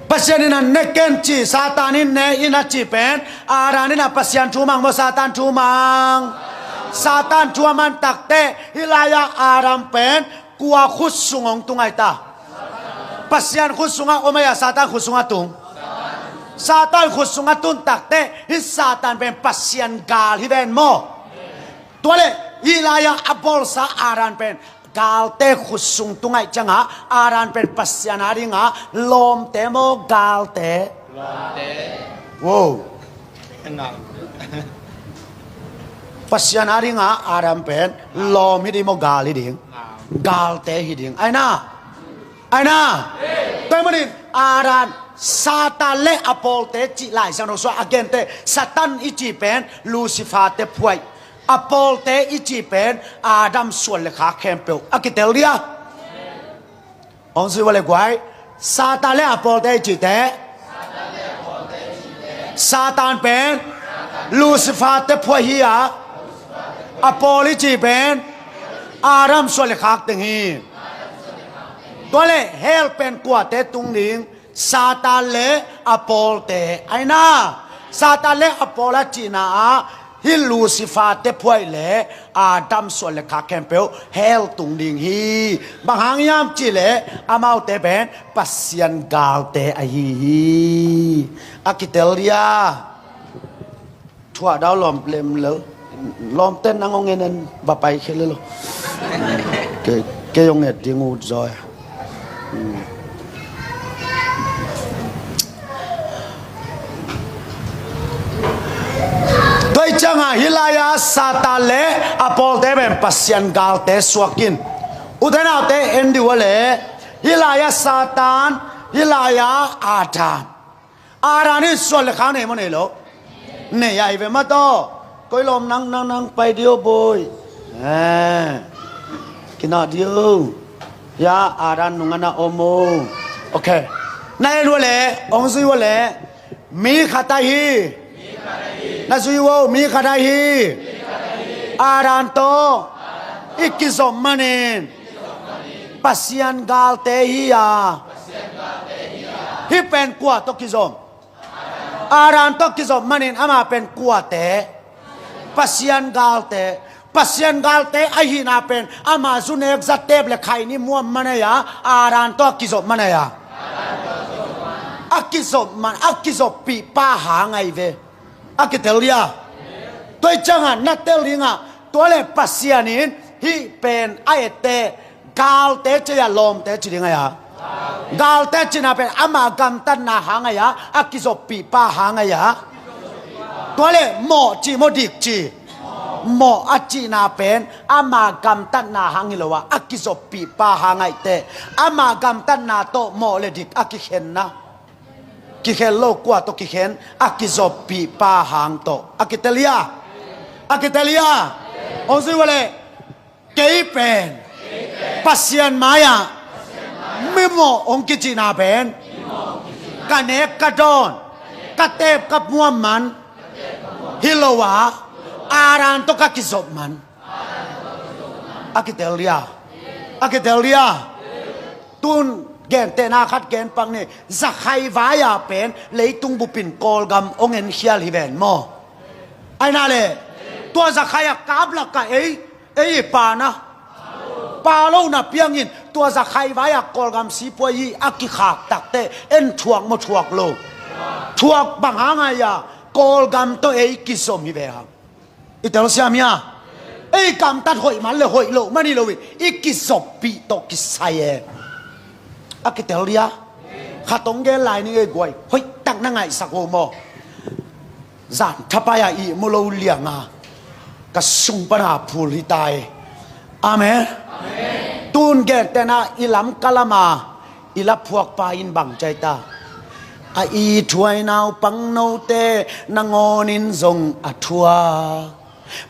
Pasian in a neken ci, Satan in ne in a ci pen Adam in a Pasian thu mang maw, Satan thu mang? Satan thu a man takte hih lai-ah Adam pen kua khut sung hong tung ai ta? Pasian khut sungah om ai a, Satan khut sungah tung? Satan khut sungah tun takte hih Satan pen Pasian gal hi ven maw? Tua le hih lai-ah a bawlsa Adam pen galte khut sung tung ai ciangah Adam pen Pasian a dinga lawmte maw, galte? Wow. Pasian a dinga Adam pen lawm hi ding maw, gal hi ding? Galte hi ding. Aina? Aina? Tua hi manin Adam, Satan le a pawlte cih Lai Siangtho sungah a gente, Satan i cih pen Lucifer te phuai, a pawlte i cih pen Adam suan le khak khempeuh a kitel dia. Hong zui uh le guai, Satan le a pawlte i cihte, Satan pen Lucifer te phuai hi a, a pawl i cih pen Adam suan le khak teng hi. Tua le hell pen kuate tung ding? Satan le a pawlte. Aina, Satan le a pawl a cihna ah hih Lucifer te phuai le Adam suan le khak khempeuh hell tung ding hi. Bang hang hiam cih leh amaute pen Pasian galte ahi hi. A kitel dia. Thuah dau lawm lem lo. Lawmte nang hong en en va pai khia le lo. Kei, kei hong et ding ut zaw a. Tua hi ci Tangah hih lai-a Satan le a pawlte pen Pasian galte suak in. Ute naute en dih uh a leh, hih lai-a Satan, hih lai-a Adam. Adam in suan le khak nei maw nei lo? Nei ahi ve mah tawh. Koi lawm nang nang nang pai dih aw bawi. Eh. Kinah dih aw. Ya, Adam nungah na om aw. Ok. Na en uh a leh, hong zui uh a leh. Mi khat ahi. Na zui uh aw, mi khat ahi. Adam tawh i kizop manin Pasian galte hi a. Hih pen kua tawh kizom? Adam tawh kizop manin ama pen kuate? Pasian galte. Pasian galte ahihna pen ama zunek zatep le khaini muam man ahi a, Adam tawh a kizop man ahi a. A kizop man, a kizoppih pa hang ahi ve. A kitel dia. Tua ih ciangah na tel dingah, tua le Pasian in hih pen a etteh galte ci a, lawmte ci ding ahi a. Galte cihna pen ama gamtatna hang ahi a, a kizoppih pa hang ahi a. Tua le mawh cih maw dik cih? Mawh a cihna pen ama gamtatna hang hi lo a, a kizoppih pa hang ahi teh. Ama gamtatna tawh mawh le dik a kikhenna. Kikhen lo, kua tawh kikhen? A kizoppih pa hang tawh. A kitel dia. A kitel dia. Hong zui uh a leh. Kei pen Pasian mai-ah mimawh hong kicihna pen ka nek ka dawn, ka tep ka muam man hi lo a, Adam tawh ka kizop man. A kitel dia. A kitel dia. Tun gentehna khat gen pak ni. Zakhai vai-a pen leitung bupin Kawlgam hong enkhial hi ven maw? Ahi na le, tua Zakhai a kaplak a ei, ei i pana, pa lo na piangin tua Zakhai vai-a Kawlgam sipuai i a kikhak takteh en thuak maw thuak lo? Thuak. Bang hang ahi a? Kawlgam tawh ei kizom hi ve hang. I telsiam hia? Ei gamtat hoih man le hoih loh man hi lo in, i kizoppih tawh kisai e. A kitel dia. Khat hong gen lai ning ei guai. Hoih tak na ngaihsak uh maw? Zan thapai-a ihmu lo lianga ka sung pana phul hi ta e. Amen. Tun gentehna i lam ka lama i laphuakpa in bang ci a hi ta? A ithuai naupang note nangawnin zong a thuak.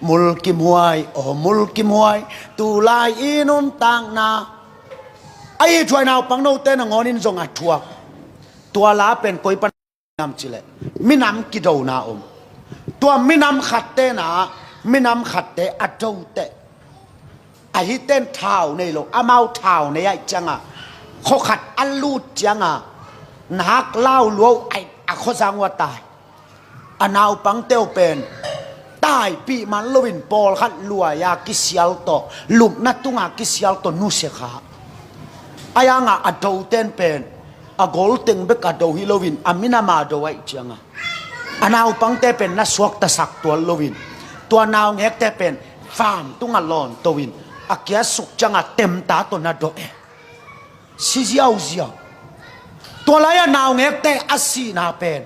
Mulkimhuai, aw Mulkimhuai, tulai i nuntakna. A ithuai naupang note nangawnin zong a thuak. Tua la pen koi pan nam cileh minam kidona om. Tua minam khatte na, minam khatte a dote. Ahi ten thau nei lo, amau thau nei aih cianga, khua khat a lut cianga, nak lau luau aih a khuazang ua tai. A naupangte uh pen taipih man loin pawlkhat luai-a kisial tawh, lupna tunga kisial tawh nusia kha. Ahi hanga a doten pen a golteng bek a do hi loin a minama do aih cianga, a naupangte pen na suaktasak tuan loin, tua naungekte pen fam tunga lawntoin a kiasuk cianga temta tawh na do e. Si ziauziau. Tua lai-a naungekte a sihna pen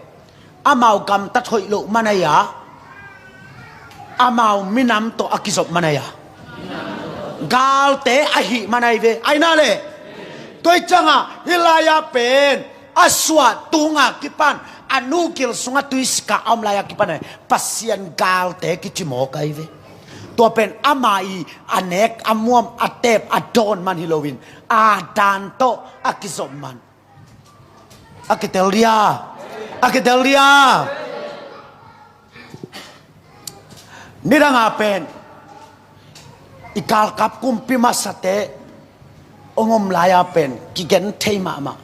amau gamtat hoih loh man ahi a, amau minam tawh a kizop man ahi a, galte ahih man ahi ve. Ahi na le, tua ih cianga hih lai-a pen a suah tunga kipan, a nu gil sunga tuisika a om lai-a kipan ahi, Pasian galte kici mawk ahi ve. Tua pen ama i a nek a muam a tep a dawn man hi loin, a dan tawh a kizop man. A kitel dia. A kitel dia. Nidanga pen i galkap kumpi masate hong om lai-a pen kigen thei mahmah.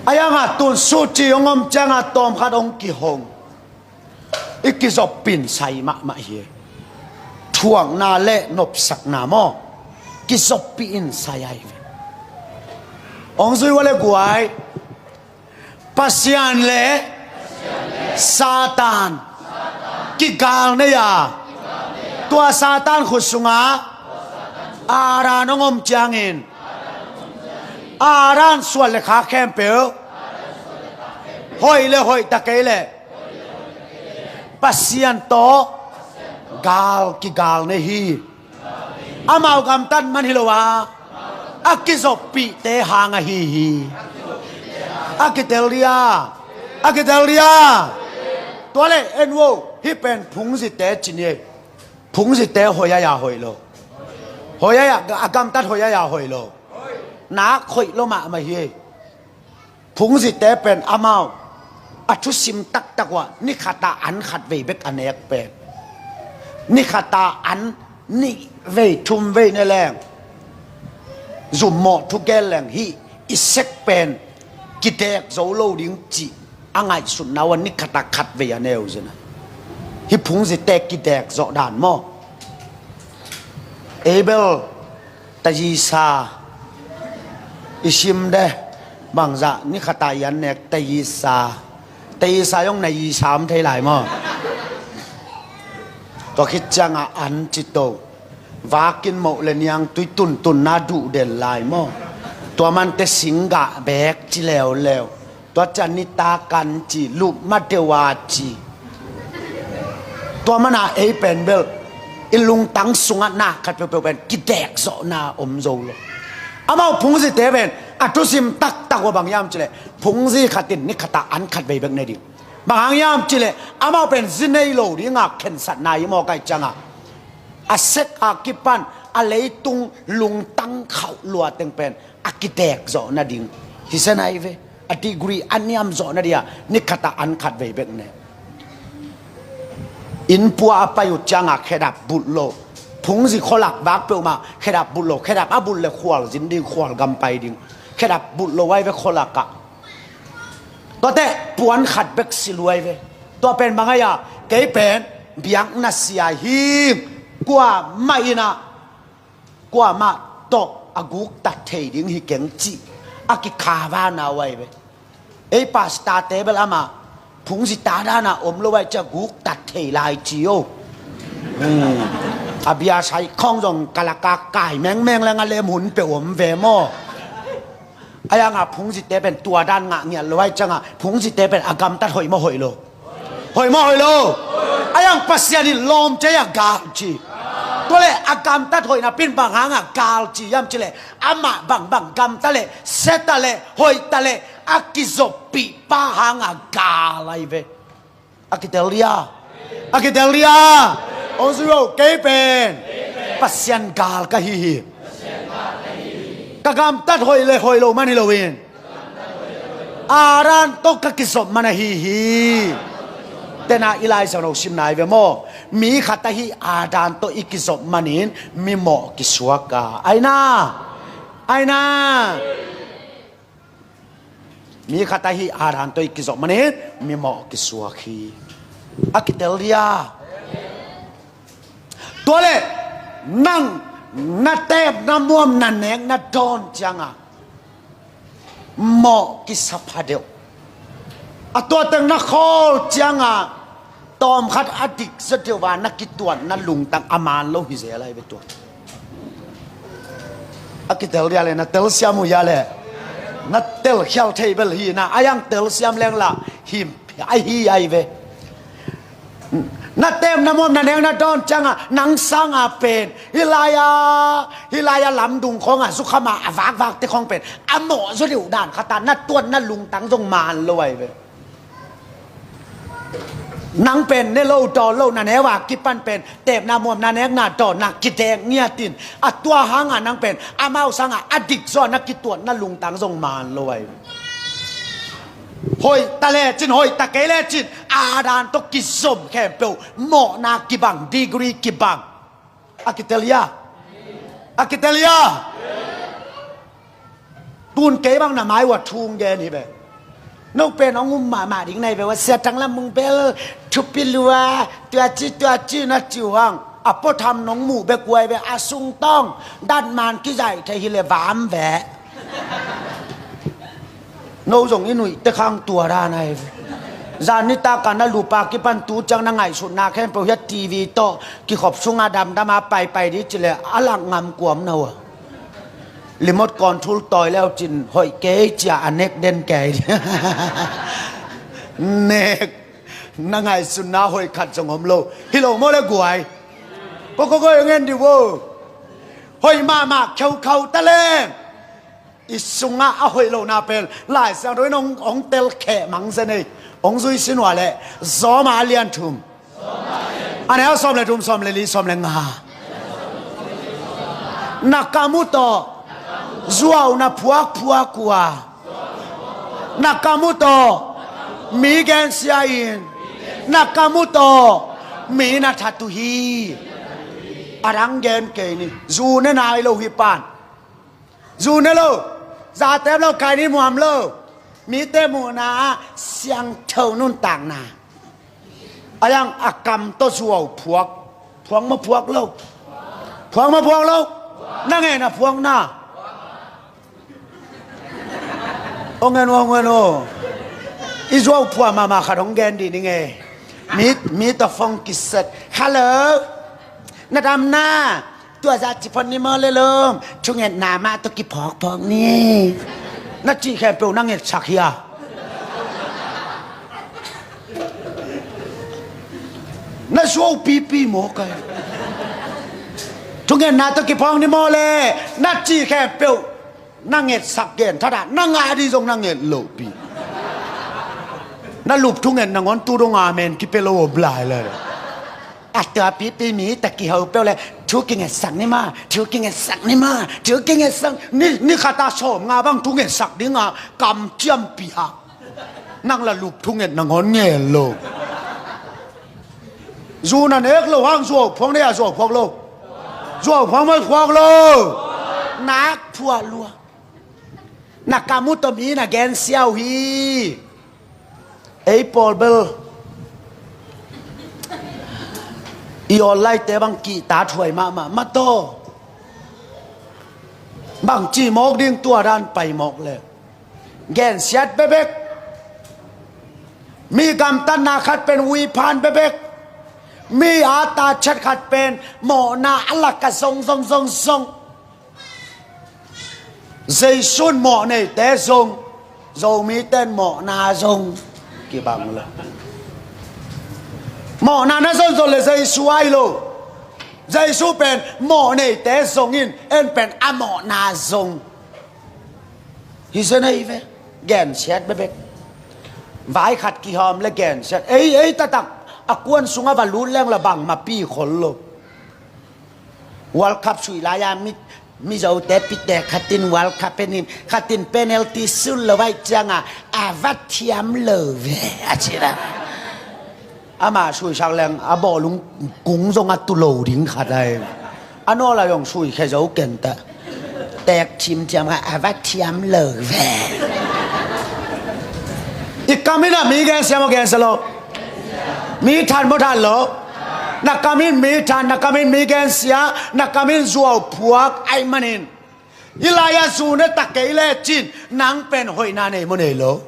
Ahi hanga tun suci hong om cianga tawmkhat hong kihong. I kizoppih in sai mahmah hi. Thuakna le nopsakna maw, kizoppih in sai ahi ve. Hong zui ua le guai, Pasian le Satan kigal nei a, tua Satan khut sunga Adam hong om ciangin, Adam suan le khak khempeuh, hoih le hoih ta kei leh, Pasian tawh gal kigal nei hi. Amau gamtat man hi lo a, a kizoppihte hang ahi hi. A kitel dia, a kitel dia. Tua le en vo, hih pen phungzite ci ni ei. Phungzite hoih a ya hoih lo. Hoih a ya, a gamtat hoih a ya hoih lo. Nak hoih lo mahmah hi ei. Phungzite pen amau a thusim taktak uh ah ni khat a an khat vei bek a nek pen, ni khat a an nih vei thum vei ne leng, zummawh thu gen leng hih i sek pen kidek zo lo ding cih a ngaihsutna uh ah ni khat a khat vei a neu zen a. Hih phungzite kidek zawh dan maw? Abel, tayisa i sim de, bangzah ni khat a i an nek tayisa. Tayisa zong na isa om thei lai maw? Tua khit ciangah an ci to. Vakin moh le niangtui tuntunna duh den lai maw? Tua mante singgah bek ci leuleu. Tua ciang nitak an ci, lup ma deuh a ci. Tua mana ei pen bel i lungtang sungah na khat peuhpeuh pen kidek zawhna om zo lo. Amau phungzite pen a thusim taktak uh ah bang hiam cih leh, phungzi khat in ni khat a an khat vei bek ne ding. Bang hang hiam cih leh amau pen zi nei lo ding a khensatna hi mawk ahih ciangah, a sek a kipan a leitung lungtang khauh lua teng pen a kidek zawh nading hi zen ahi ve. A degree a niam zawh nading a ni khat a an khat vei bek ne. Inn pua a pai uh ciangah khedap bulh lo. Phungzi khualak vak peuhmah khedap bulh lo. Khedap a bulh le khual zin ding, khual gam pai ding. Khedap bulh lo ahi ve khualak ah. Tuate puan khat bek si luai ve. Tua pen bang ahi a, kei pen biakna sia hi. Kuamah in ah, kuamah tawh a guktat thei ding hi keng cih a kikhavana uh ahi ve. Ei pastor te bel amah phungzi ta dana om lo ahi ciah guktat thei lai ci o. Hmm. A bia sai khawng zong kalaka kai mengmeng leng a lem hun peuh om ve maw? Ahi hangah phungzite pen tua dan ngah ngiat lo ahi ciangah phungzite pen a gamtat hoih maw hoih lo? Hoih maw hoih lo? Ahi hang Pasian in lawmte a gal ci. Tua le a gamtat hoih napi in bang hangah gal ci hiam cih leh, amah bangbang gamta leh, siata leh, hoihta leh a kizoppih pa hangah gal ahi ve. A kitel dia. A kitel dia. Ong zui o, kei pen Pasian gal ka hi hi. Ka gamtat hoih le hoih lo man hi loin, Adam tawh ka kizop man ahi hi. Tena i Lai Siangtho simna ahi ve maw? Mi khat ahi Adam tawh i kizop manin mimawh kisuak a. Aina. Aina. Mi khat ahi Adam tawh i kizop manin mimawh kisuak hi. A kitel dia. Tua le nang na tep na muam na nek na dawn cianga mawh kisa pha deuh. A tua teng na khawl cianga tawmkhat a dik zaw deuh a na kituatna lungtang a man lo hi zel ahi ve tua. A kitel dia le na telsiam uh hia le, na telkhial thei bel hi na, a yang telsiam leng la him ahi ahi ve. Na tem na muam na neng na dawn cianga nang sanga pen hih laia, hih laia lamdung khawnga zukhama a vakvakte khawng pen a mawh zaw deuh dan khata na tuatna lungtang zong man lo ahi ve. Nang pen ne lo dawn lo na neu a kipan pen tepna muamna nekna dawnna kidek ngiatin a tua hanga nang pen amau sanga a dik zaw na kituatna lungtang zong man lo ahi. Hoih ta lecin hoih ta kei lecin Adam tawh kizom khempeuh mawhna kibang degree kibang. A kitel hia? A kitel hia? Tun kei bang na mai ua thung gen hi ve. No pen hong um mahmah ding nai ve ua sia tang lam mung bel thupi lua tua ci tua ci na ci uang a po tham nong muh bek uai ve a sung tawng dat man kizaih thei hi le vam ve. No zong i nuih te khang tua dan ai ve. Zan nitak a na lupa kipan tu ciang na ngaihsutna khempeuh hia T V tawh kikhop sunga damdam a paipai di ci le a lak ngam kuam na ua. Remote control tawi leu cin hoih kei cia a nek den kei. Nek. Na ngaihsutna hoih khat zong om lo. Hi lo maw le guai? Ko ko ko ngen di vo. Hoih mahmah kheukhau ta leng, i sungah a hoih lohna pen Lai Siangtho in hong, hong telkheh mang zen ei. Hong zui sin ua leh Zawma a lian thum, a neu sawm le thum, sawm le li, sawm le nga. Na kam uh tawh zuau na phuakphuak uh a, na kam uh tawh mi gensia in, na kam uh tawh mi na that uh hi. A dang gen kei ni. Zu ne nai lo hi pan. Zu ne lo, zatep lo, kai ni muam lo. Mite muhna ah siangtho nuntakna. A yang a kam tawh zuau phuak. Phuak maw phuak lo? Phuak maw phuak lo? Na ngen a phuakna. Ong en, ong en, ong. I zuau phuak mahmah khat hong gen dih ni ngei. Mi, mi tawh phone kiset. Hello. Na dam na. Tua zah ci phot ni maw le lom. Thungetna mah tawh kiphawkphawk ni. Na cih khempeuh na ngetsak hi a. Na zuau pipi maw kai. Thungetna tawh kiphawk ni maw le. Na cih khempeuh na ngetsak gen thadah, na ngah dih zong na nget lohpi. Na lup thungetna ngawn tu dong amen kipia lo om lai le. A tua pipi mi ta kiho peuh le, thu kingetsak ni ma, thu kingetsak ni ma, thu kingetsak ni, ni khat a sawm nga bang thungetsak ding a kam ciampi hak. Nang la lup thungetna ngawn ngen lo. Zu na nek lo hang zuau phuak nei a, zuau phuak lo. Zuau phuak maw phuak lo. Nak phuak lua. Na kam uh tawh mi na gensia uh hi. Ei pawl bel i online te bang kihta thuai mahmah mah tawh. Bang ci mawk ding tua dan pai mawk le. Gensiat bekbek. Mi gamtatna khat pen uiphan bekbek. Mi a ta chat khat pen mawhna a lak a zong zong zong zong. Jesu in mawh neite zong, Zomite in mawhna zong kibang lo. Mawhna na zonzon le Jesu ai lo. Jesu pen mawh neite zong in, en pen a mawhna zong. Hi zen ei ve, gensiat bekbek. Vai khat kihawm le gensiat. Ei, ei taktak a kuan sungah va lut leng la bangmah pi khol lo. World Cup suih lai-a mi, Mizote pite khatin World Cup penin khatin penalty sun lo vai cianga a va thiam lo ve a ci la. Ama suihsak leng a bawlung kung zong a tu lo ding khat ai. A nawl a zong suihkhia zo kenta. Tek thimthiam kha a va thiam lo ve. I kam in a mi gensia maw gensia lo? Mi than maw than lo? Na kam in mi than, na kam in mi gensia, na kam in zuau phuak ai manin. Hi lai-a zu ne ta kei le cin nang pen hoihna nei maw nei lo?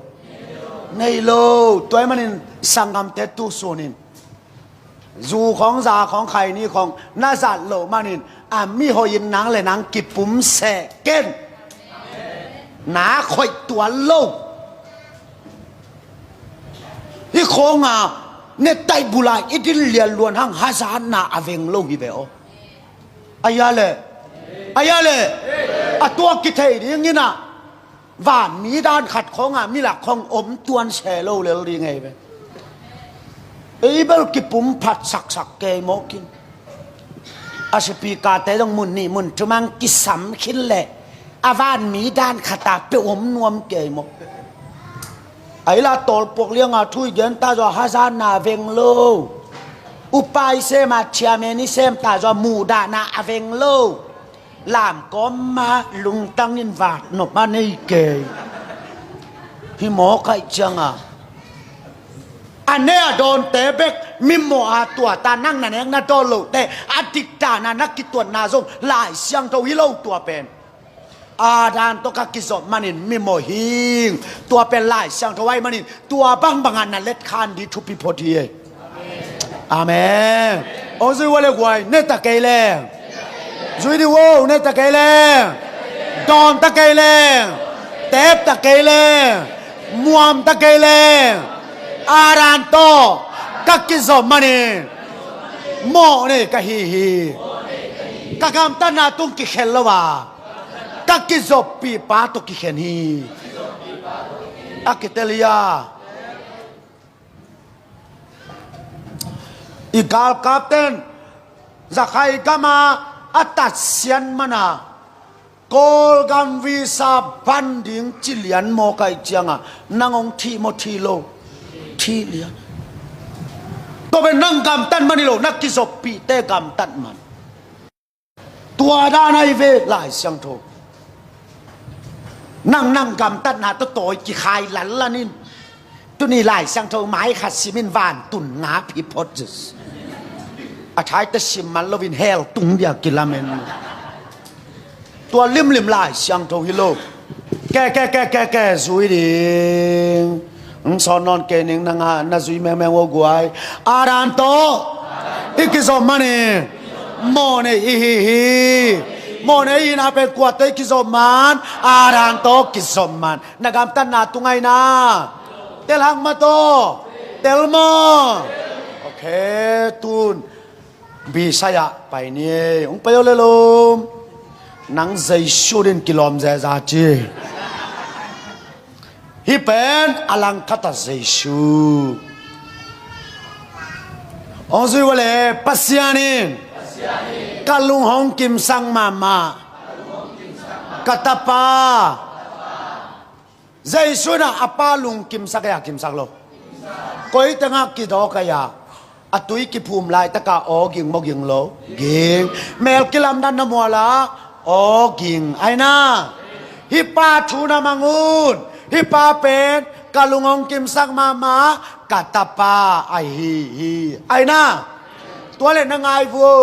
Nei lo. Tua ai manin sanggamte tu sunin zu khawng za khawng khaini khawng na zat loh manin a mi hoih in nang le nang kipum seh ken. Na khoih tuan lo. Hi khawnga ne taih bula i din lian luan hang hazatna a veng lo hi ve aw. A ya le, a ya le, a tua kithei dingin a van mi dan khat khawnga milak khawng om tuan se lo lel ding ei ve. Ei bel kipum phat saksak kei mawkin. A sipikate dong mun nih mun thumang kisam khin leh a van mi dan khata peuh om nuam kei maw? A ila tawlpuak lianga thu i gen ta zaw hazatna a veng lo. Upa i sem a chairman i sem ta zaw muhdahna a veng lo. Lamkawm ma lungtang in vat nop a nei kei. Hi mawk aih cianga a ne a dawnte bek mimawh a tuata nang na nek na dawn lote a dikdana na kituatna zong Lai Siangtho hi lo tua pen. Adam tawh ka kizop manin mimawh hing. Tua pen Lai Siangtho aih manin tua bangbanga na letkhan di thupi phot hi ei. Amen. Ong zui ua le guai, ne ta kei leng. Zui di ua, ne ta kei leng. Dawn ta kei leng. Tep ta kei leng. Muam ta kei leng. Adam tawh Ka kizop manin mawh nei ka hi hi. Ka gamtatna tung kikhel lo a, ka kizoppih pa tawh kikhen hi. A kitel hi a. I galkapten Zakhai gama a tatsiat mana Kawlgam visa ban ding ci lian maw, kaih cianga nang hong thih maw, thih lo? Thih lian. Tua pen nang gamtat man hi lo, na kizoppihte gamtat man. Tua dan ahi ve Lai Siangtho. Nang, nang gamtatna tawh tawi kikhai lanlan in. Tuni Lai Siangtho mai khat simin vantun ngap hi phot zus. A thaite sim man loin hell tung dia kilamen. Tua limlim Lai Siangtho hi lo. Ke, ke, ke, ke, ke, zui ding. Hong sawn nawn kei ning, nang a na zui mengmeng o guai. Adam tawh i kizop manin mawh nei i hi hi. Mawh nei i hihna pen kua tawh i kizop man? Adam tawh kizop man. Na gamtatna tung ahi na. Tel hang mah tawh. Tel maw? Ok, tun. Bisaya pai ni. Hong pai o le lom. Nang Jesu din kilawm zeza ci. Hih pen a langkhata Jesu. Hong zui ua le Pasian in ka lung hong kimsak mahmah. Ka tapa. Jesu in a pa lungkimsak ei a kimsak lo? Koi tengah kidawk ei a? A tui kiphum laitaka aw ging maw, ging lo? Ging. Mel kilamdan na muala aw ging. Aina. Hih pa thu na mang un. Hih pa pen ka lung hong kimsak mahmah ka tapa ahi hi. Aina. Tua le na ngai vuo.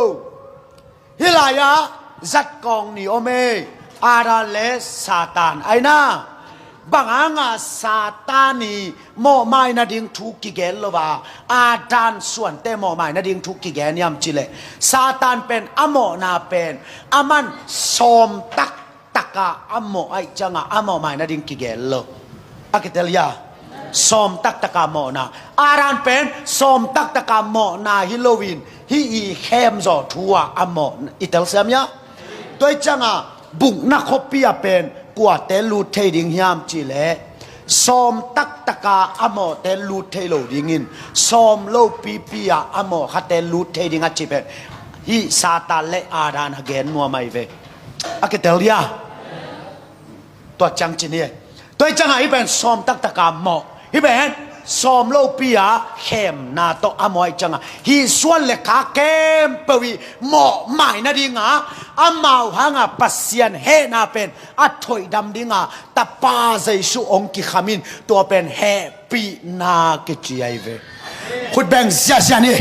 Hih lai-ah zat kawng ni om ei. Adam le Satan aina. Bang hanga Satan i mawhmai nading thu kigen lo a, Adam suante mawhmai nading thu kigen hiam cileh, Satan pen a mawhna pen a man sawm taktak a a mawh aih cianga a mawhmai nading kigen lo. A kitel hia? Sawm taktaka mawhna. Adam pen sawm taktaka mawhna hi loin hih i khemzawh thu-ah a mawh i telsiam hia? Tua ih cianga bukna khuapi-ah pen kuate lut thei ding hiam cihleh, sawm taktaka a mawhte lut thei lo dingin sawm lopipi-ah a mawh khate lut thei ding a cih pen hih Satan le Adam a gen nuam ahi ve. A kitel hia? Tua ciang cin hi. Tua ih cianga hih pen sawm taktaka mawh, hih pen sawm lopi-a khemna tawh a mawh aih cianga hih suan le kha khempeuh i mawhmai nadinga amau hanga Pasian hehna pen a thoihdam dinga Tapa Jesu hong kikhamin tua pen heh hehpihna kici ahi ve. Khut beng ziahziah ni.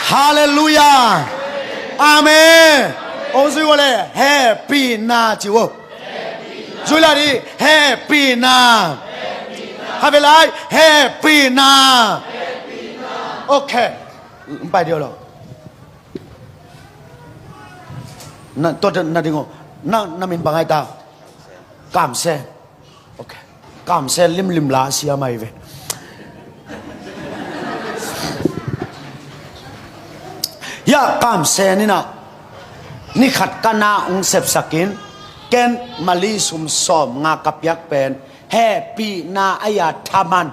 Halleluiah. Amen. Hong zui ua le hehpihna ci ua. Zui lai dih, hehpihna. Khatvei lai, hehpihna. Ok. Pai dih lo. Na, tua na ding o. Na, na min bang ahi ta? Kamsen. Ok. Kamsen limlim la siam ahi ve. Hia Kamsen in a, ni khat ka na hong sepsakin, ken mali sum sawmnga ka piak pen hehpihna ahi a thaman.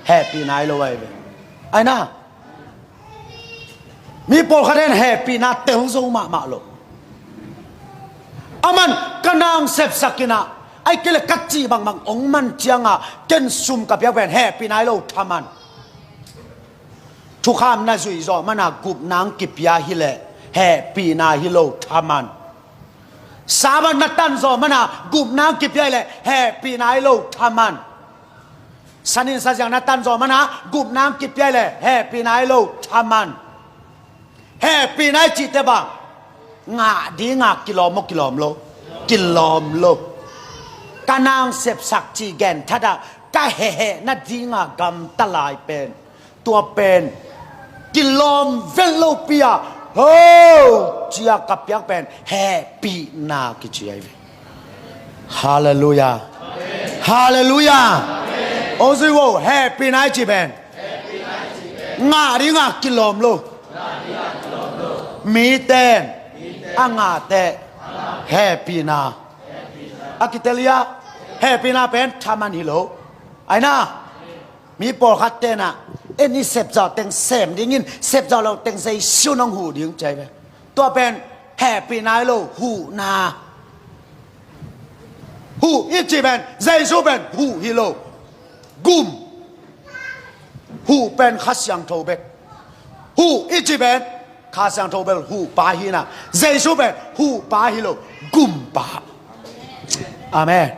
Hehpihna ahi lo ahi ve. Aina. Mi pawlkhat in hehpihna tel zo mahmah lo. Aman ka na hong sepsakin a, ahih kei leh ka cih bangbang hong man cianga ken sum ka piak pen hehpihna ahi lo thaman. Thukham na zuih zawh mana gupna hong kipia hileh hehpihna hi lo thaman. Sabbath na tan zawh mana gupna hong kipia hileh hehpihna ahi lo thaman. Sanin saziang na tan zawh mana gupna hong kipia hileh hehpihna ahi lo thaman. Hehpihna i cihte bang ngah dinga kilawm maw, kilawm lo? Kilawm lo. Ka na hong sepsak cih genthatah ka hehhehna dinga gamta lai pen, tua pen kilawm vet lopi-a ho cia ka piak pen hehpihna kici ahi ve. Halleluiah. Halleluiah. Ong zui vo, hehpihna i cih pen ngah dingah kilawm lo. Miten a ngah teh hehpihna a kitel hi a, hehpihna pen thaman hi lo. Aina, mi pawlkhat tenah en i sepzawh teng sem dingin, sepzawh lo teng Jesu nong huh ding ci a hi ve. Tua pen hehpihna hi lo, huhna. Huh i cih pen, Jesu pen huh hi lo. Gum. Huh pen Kha Siangtho bek. Huh i cih pen Kha Siangtho bek huhpa hi na. Jesu pen huhpa hi lo, gumpa. Amen.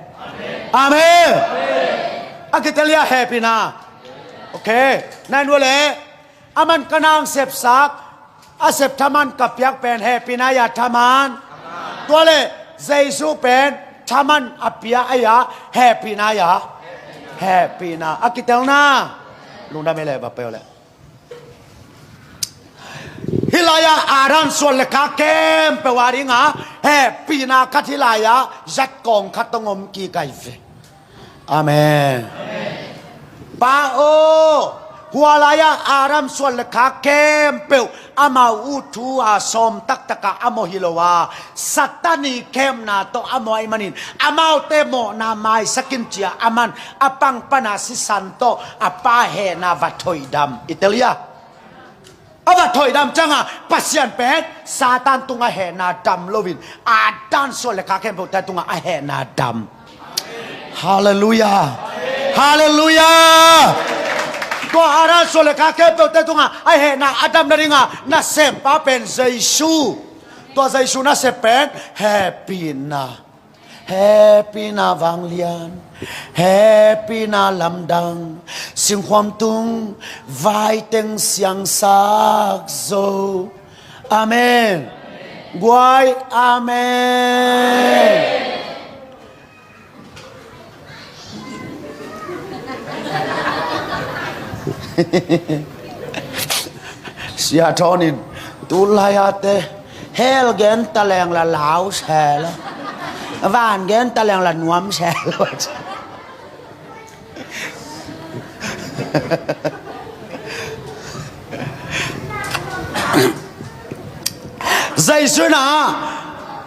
Amen. A kitel hi a, hehpihna. Ok. Nai nua le, aman ka nang sepsak, a sep thaman ka piak pen hehpihna hi a, thaman. Tua le Jesu pen thaman a pia a hi a, hehpihna hi a. Hehpihna a kitelna. Lungdam hi le, va peuh le. Hih lai-ah Adam suan le khak khempeuh a dingah hehpihna khat hih lai-ah zat kawng khat tong om kik a hi ve. Amen. Pa aw, hua lai-ah Adam suan le khak khempeuh amau ut thu a sawm taktakah a mawh hi lo a, Satan i khemna tawh a mawh ahih manin amaute mawhna maisak in ci-a aman a pang pana sisan tawh a Pa hehna va thoihdam. I tel hi a. A va thoihdam ciangah Pasian pen Satan tungah hehna dam loin Adam suan le khak khempeuhte tungah a hehna dam. Halleluiah. Halleluiah. Tua Adam suan le khak khempeuhte tungah a hehna a dam nadingah naseppa pen Jesu. Tua Jesu nasep pen hehpihna. Hehpihna vanglian, hehpihna lamdang, singkhuam tung vai teng siangsak zo. Amen. Guai, amen. Sia Thawn in, tu lai-ate hell gen ta leng la lau sel a, van gen ta leng la nuam sel a. Jesu in ah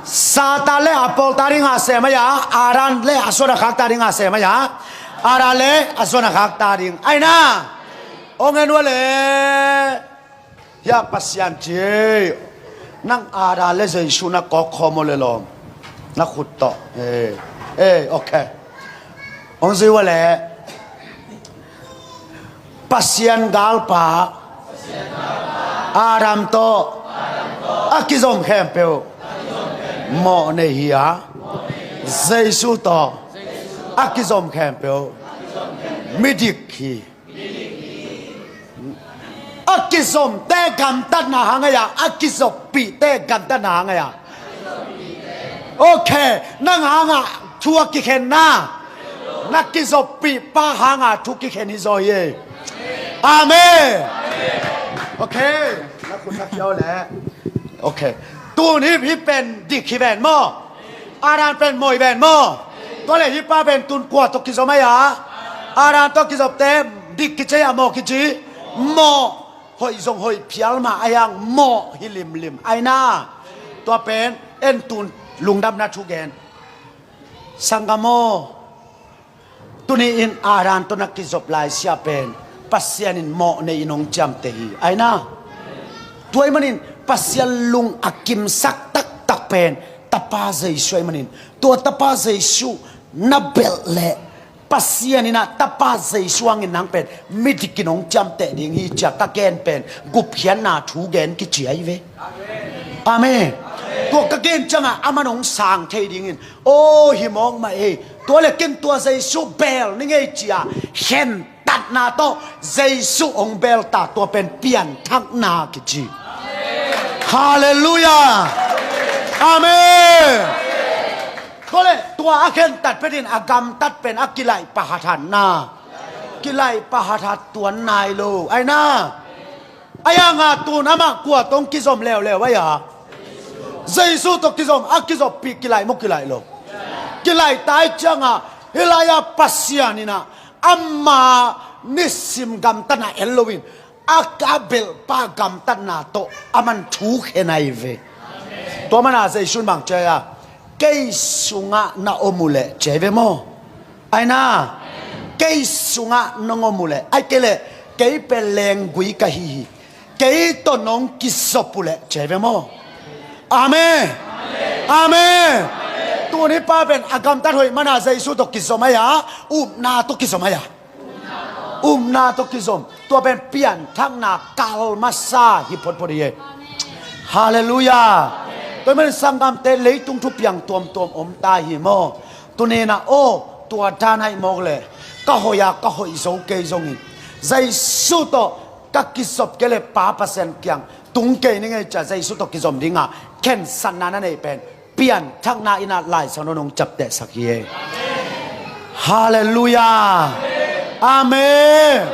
Satan le a pawl ta dingah sem a hi a, Adam le a suan a khak ta dingah sem a hi a, Adam le a suan a khak ta ding. Aina, ong en ua le. Hiah Pasian ci ei. Nang Adam le Jesu na kawk khawm aw le lawm. Na khut tawh. Ei, ei, ok. Ong zui ua le. Pasian galpa Adam tawh a kizom khempeuh mawh nei hi a, Jesu tawh a kizom khempeuh midik hi. A kizomte gamtatna hang a hi a, a kizoppihte gamtatna hang a hi a. Ok, nang hangah thu a kikhenna, na kizoppihpa hangah thu kikhen hi zaw hi. Amen. Ok. Na khut na khiau le. Ok. Tun hih, hih pen dik hi ven maw? Adam pen mawh hi ven maw? Tua le hih pa pen tun kua tawh kizom a hi a? Adam tawh kizopte dik kici a, mawh kici? Mawh. Hoih zong hoih phial mah a hi hang, mawh hi limlim. Aina, tua pen en tun lungdamna thu gen. Sanggam aw, tuni in Adam tawh na kizop laisia pen Pasian in mawh nei in hong ciamteh hi. Aina, tua ahih manin Pasian lung a kimsak taktak pen Tapa Jesu ahih manin, tua Tapa Jesu na belh leh Pasian in ah Tapa Jesu hangin nang pen midik in hong ciamteh ding hi ci-a ka gen pen gupkhiatna thu gen kici ahi ve. Amen. Tua ka gen ciangah aman hong sang thei dingin, aw, hi mawk mah ei. Tua le ken tua Jesu bel ning ei ci-a khentatna tawh Jesu hong bel ta, tua pen pianthakna kici. Halleluiah. Amen. Tua le tua a khentat phetin a gamtat pen a kilaih pahathatna. Kilaih pahathat tuan nai lo. Aina, a hi hangah tun amah kua tawh kizom leuleu a hi a? Jesu tawh kizom, a kizoppih kilaih maw kilaih lo? Kilaih ta ahih ciangah hih lai-ah Pasian in ah Ama nisim gamtatna en loin, a, a belhpa gamtatna tawh aman thu khen ahi ve. Tua mana Jesu'n bang ci a, kei sungah na om uh leh ci ahi ve maw? Aina, kei sungah nong om uh leh, ahih kei leh kei pen lenggui ka hi hi. Kei tawh nong kizop uh leh ci ahi ve maw? Amen. Amen. Tuni pa pen a gamtat hoih mana Jesu tawh kizom ahi a, upna tawh kizom ahi a. Upna tawh kizom. Tua pen pianthakna kal masa hi photphot hi e. Halleluiah. Tua ahih manin sanggamte, leitung thupiang tuamtuam om ta hi maw? Tuni-in ah, aw, tua dan ahih mawk leh ka hoih a, ka hoih zo kei zongin, Jesu tawh ka kizop kei leh Pa Pasian kiang tung kei ning ei ci a, Jesu tawh kizom dinga khensatna na neih pen pianthakna in ah Lai Siangtho in hong ciaptehsak hi e. Halleluiah. Amen.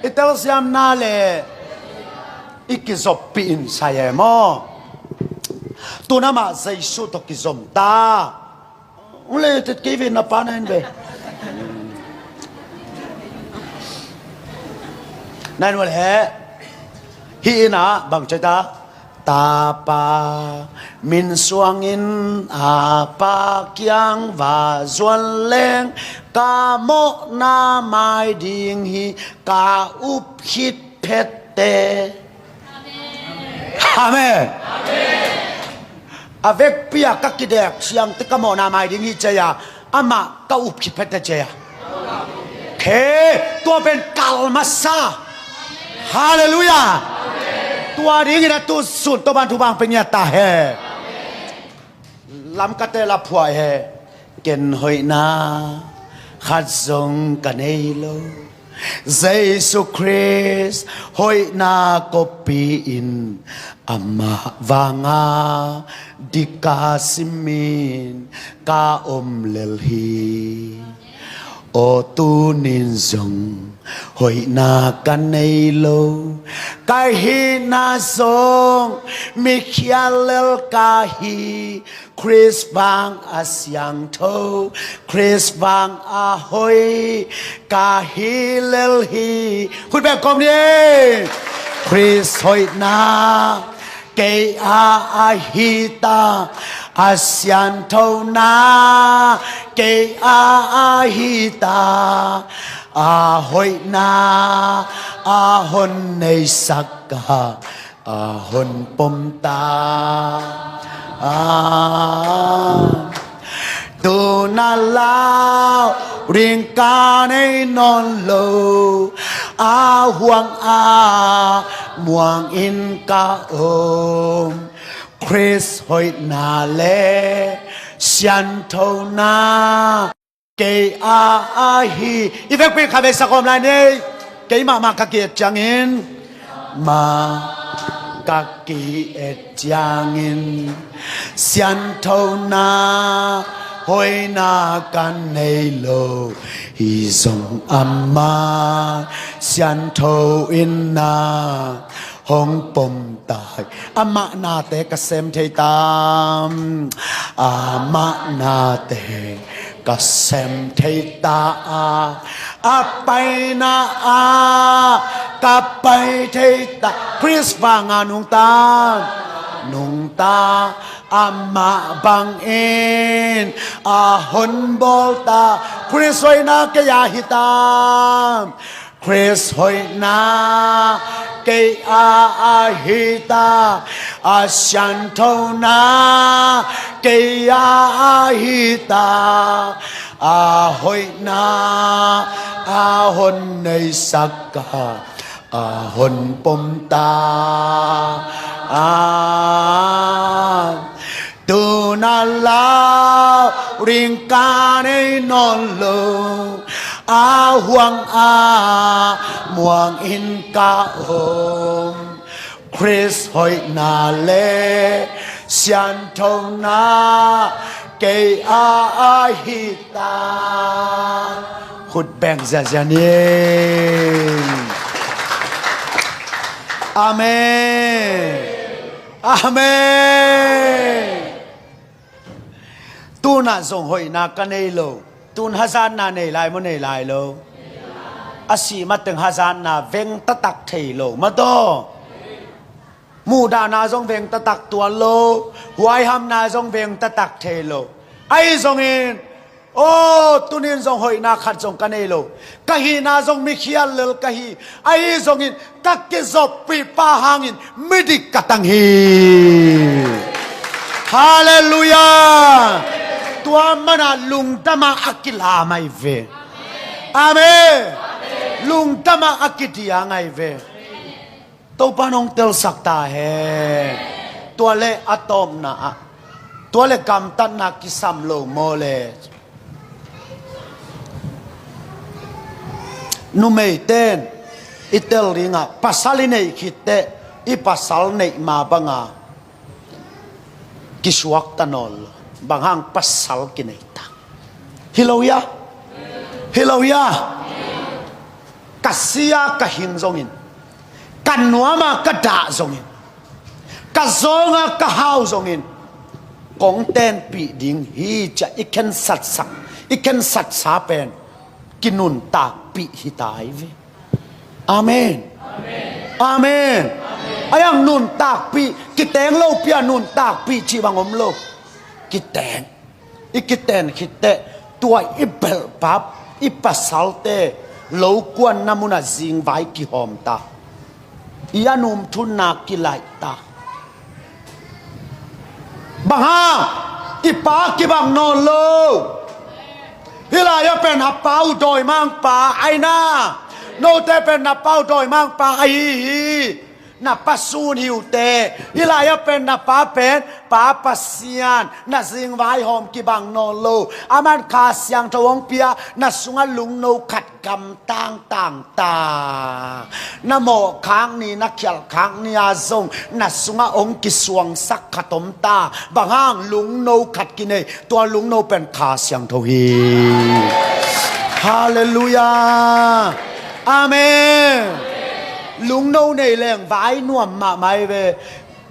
I telsiamna leh i kizoppih in sai e maw? Tu-in amah Jesu tawh kizom ta. Ule, tet kei ve, na pa na en ve. Na en ule. Hih in ah bang ci ta? Tapa min suangin a Pa kiang va zuan leng, ka mawhna mai ding hi, ka up khit phette. Amen. A vekpi a ka kidek siangte ka mawhna mai ding hi ci a, amah ka up khit phette ci a. Khe, tua pen kal masa. Halleluiah. Tua dingin a tu sun Topa'n thupha hong pia ngiat ta hen. Lamkate la phuah hen. Ken hoihna khat zong ka nei lo. Jesu Khrist hoihna kopi in, amah vanga dik ka simin ka om lel hi. Aw, tuni-in zong hoihna ka nei lo. Ka hihna zong mikhial lel ka hi. Khrist vang a siangtho, Khrist vang a hoih ka hi lel hi. Khut beng kawm ni. Khrist hoihna kei a ahi ta, a sianthona kei a ahi ta, a hoihna a hon neisak a, a hon pom ta. A, tu-in a lau ding ka nei nawn lo, a huang a muang in ka om. Khrist hoihna le sianthona kei a ahi. I vekpi khat vei sa kawm lai ni. Kei mahmah ka ki-et ciangin, mah ka ki-et ciangin, sianthona hoihna ka nei lo. Hi zong amah siantho in na hong pom ta hi. Amah nate ka sem thei ta. Amah nate ka sem thei ta. A paina ah ka pai thei ta. Khrist vanga nungta, nungta, amah bangin a hon bawl ta. Khrist hoihna kei a hi ta. Khrist hoihna kei a ahi ta, a sianthona kei a ahi ta, a hoihna a hon neisak a, a hon pom ta. A, tu-in a lau ding ka nei nawn lo, a huang a muang in ka om. Khrist hoihna le sianthona kei a ahi ta. Khut beng ziazia ni. Amen. Amen. Tu-in ah zong hoihna ka nei lo. Tun hazatna nei lai maw, nei lai lo? A sih mateng hazatna veng taktak thei lo maw, taw? Muhdahna zong veng taktak tuan lo, huaihamna zong veng taktak thei lo. Ahi zongin, aw, tunin zong hoihna khat zong ka nei lo. Ka hihna zong mikhial lel ka hi. Ahi zongin ka kizoppih pa hangin midik ka tang hi. Halleluiah. Tua manah lungdamah a kilam ahi ve. Amen. Lungdamah a kidiang ahi ve. Topa nong telsak ta hen. Tua le a tawpna ah, tua le gamtatna kisam lo maw le? Numeiten i tel dingah, pasal i neih khitteh i pasal neih ma banga kisuakta nawn lo. Bang hang? Pasal kinei ta. Hi lo hia? Hi lo hia? Ka sia ka hing zongin, ka nuama ka dah zongin, ka zawnga ka hau zongin, kong tenpih ding hi, ci-a i khensatsak, i khensatsa pen kinuntakpih hi ta hi ve. Amen. Amen. Ahi hang nuntakpih, kiteng lopi-a nuntakpih cih bang om lo. Kiteng. I kiten khitteh tua i belhpap, i pasalte lokuanna munah zingvai kihawm ta. I a numthunna kilaih ta. Bang hang? I pa kibang nawn lo. Hih lai-ah pen a pa uh dawimangpa ahi na. Note pen na pa uh dawimangpa ahi hi. Na pa sun hi uh teh. Hih lai-ah pen na pa pen Pa Pasian. Na zingvai hawm kibang nawn lo. Aman Kha Siangtho hong pia, na sungah lungno khat gamtang tang ta. Na mawhkhak ni, na khialhkhak ni-a zong na sungah hong kisuangsak khat om ta. Bang hang? Lungno khat kinei. Tua lungno pen Kha Siangtho hi. Halleluiah. Amen. Lungno nei leng vai nuam mahmah hi ve.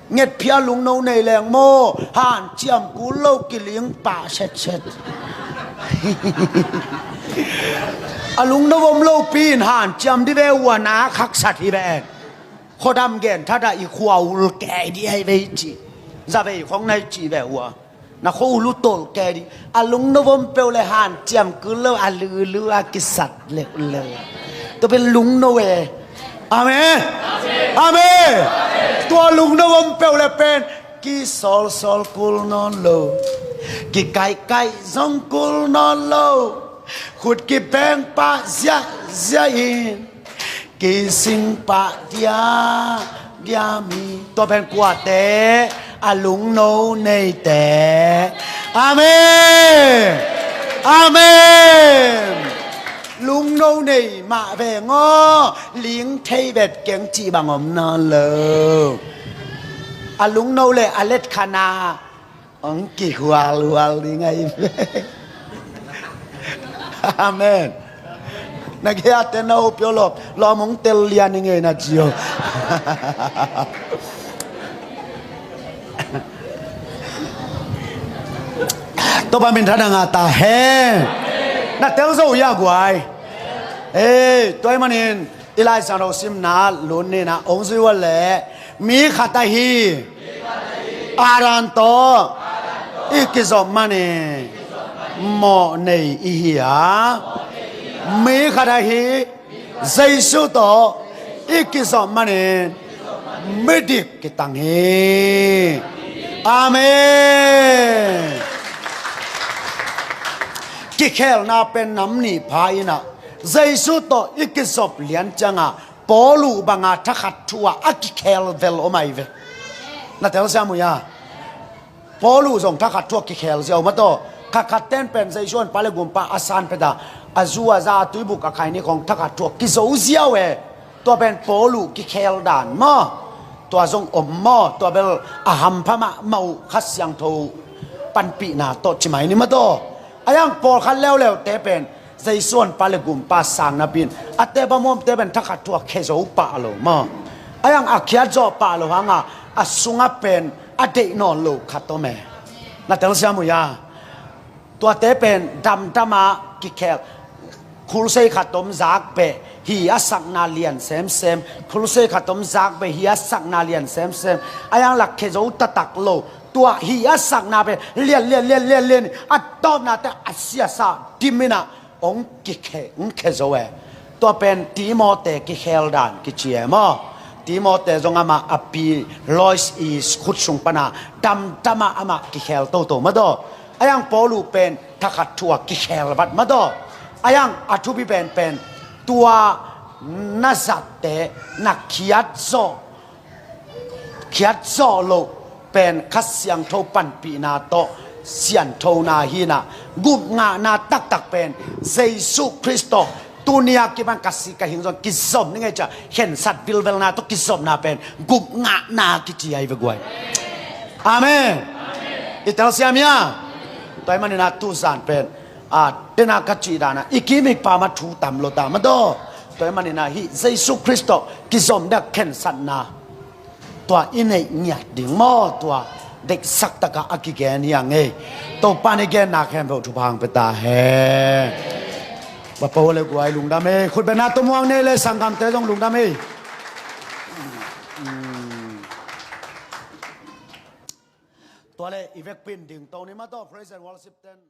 Ngetphia lungno nei leng maw, hanciam kul lo, kiling pah setset. A lungno om lopi in hanciam dih ve, uana khaksat hi ve. Khuadam gen thatah i khua ul kei dih ahi ve i ci. Zavei khong na i ci ve ua. Na khua ul uh tolh kei dih. A lungno om peuh le hanciam kul lo, a lulu a kisat leuleu. Tua pen lungno e. Amen. Amen. Tua lungno om peuh le pen kisawlsawl kul nawn lo. Kikaihkaih zong kul nawn lo. Khut kibeng pah ziahziah in. Kising pah diahdiah mi. Tua pen kuate? A lungno neite. Amen. Amen. Lungno nei mah veng aw, ling thei vet keng cih bang om nawn lo. A lungno le a letkhana hong kihualhual ding ahi ve. Amen. Na gei-a te na upio lawm, lawm hong tel lian i ngei na ci o. Topa minthanna ngah ta hen. Na tel zo hia guai? Ei, tua ahih manin i Lai Siangtho simna lut ni na, hong zui uh leh, mi khat ahi Adam tawh i kizop manin mawh nei i hi a, mi khat ahi Jesu tawh i kizop manin midik kitang hi. Amen. Kikhelna pen nam nih pha in ah, Jesu tawh i kizop lian ciangah Paul uh banga thakhat thu-ah a kikhel vel om ahi ve. Na telsiam uh hia? Paul uh zong thakhat thu-ah kikhel ziau mataw. Khatkhat ten pen Jesu honpa le gumpa a san phet a, a zu a za a tuibuk a khai ni khong thakhat thu-ah kizo ziau e. Tua pen Paul uh kikhel dan maw? Tua zong om maw? Tua bel a hampha mahmah uh, Kha Siangtho panpihna tawh ci mai ni mataw. A yang pawlkhat leuleute pen Jesu honpa le gumpa sang napi in a tep a muamte pen thakhat thu-ah khezo pah lo maw? A yang a khiat zawh pah lo hanga a sungah pen a deih nawn lo khat om e. Na telsiam uh hia? Tuate pen damdama kikhel, khulsei khat om zak beh hi a sakna lian semsem, khulsei khat om zak beh hi a sakna lian semsem. A yang lak khe zo taktak lo. Tua hi a sakna pen lian lian lian lian lian a tawpnate a siasa diminah ong kikhe ong khe zo e. Tua pen Timote kikhel dan kici e maw? Timote zong amah a pi Lois i khut sung pana damdama amah kikhel toto madaw. A yang Paulu pen thakhat thua kikhel vat madaw. A yang a thupi penpen tua na zatte na khiat zawh khiat zawh loh pen Kha Siangtho panpihna tawh sianthona hinah gupngahna taktak pen Jesu Khrist tawh tunia kipan ka si ka hing zong kizom ni ngei cia khensat vilvelna tawh kizomna pen gupngahna kici ahi ve guai. Amen. I telsiam hia? Tua i maninah tuzan pen a tena ka cih dana i kimik pa ma thu tam lo ta madaw. Tua i maninah hih Jesu Khrist tawh kizom dek khensatna tua i neih ngiat ding maw, tua deihsak taka a kigen hi a ngei. Topa ni genna khempeuh thupha hang pia ta hen. Vapa le guai lungdam ei. Khutbetna tumuang nei le sanggamte zong lungdam ei. Tua le i vekpin ding to ni mataw praise and worship ten.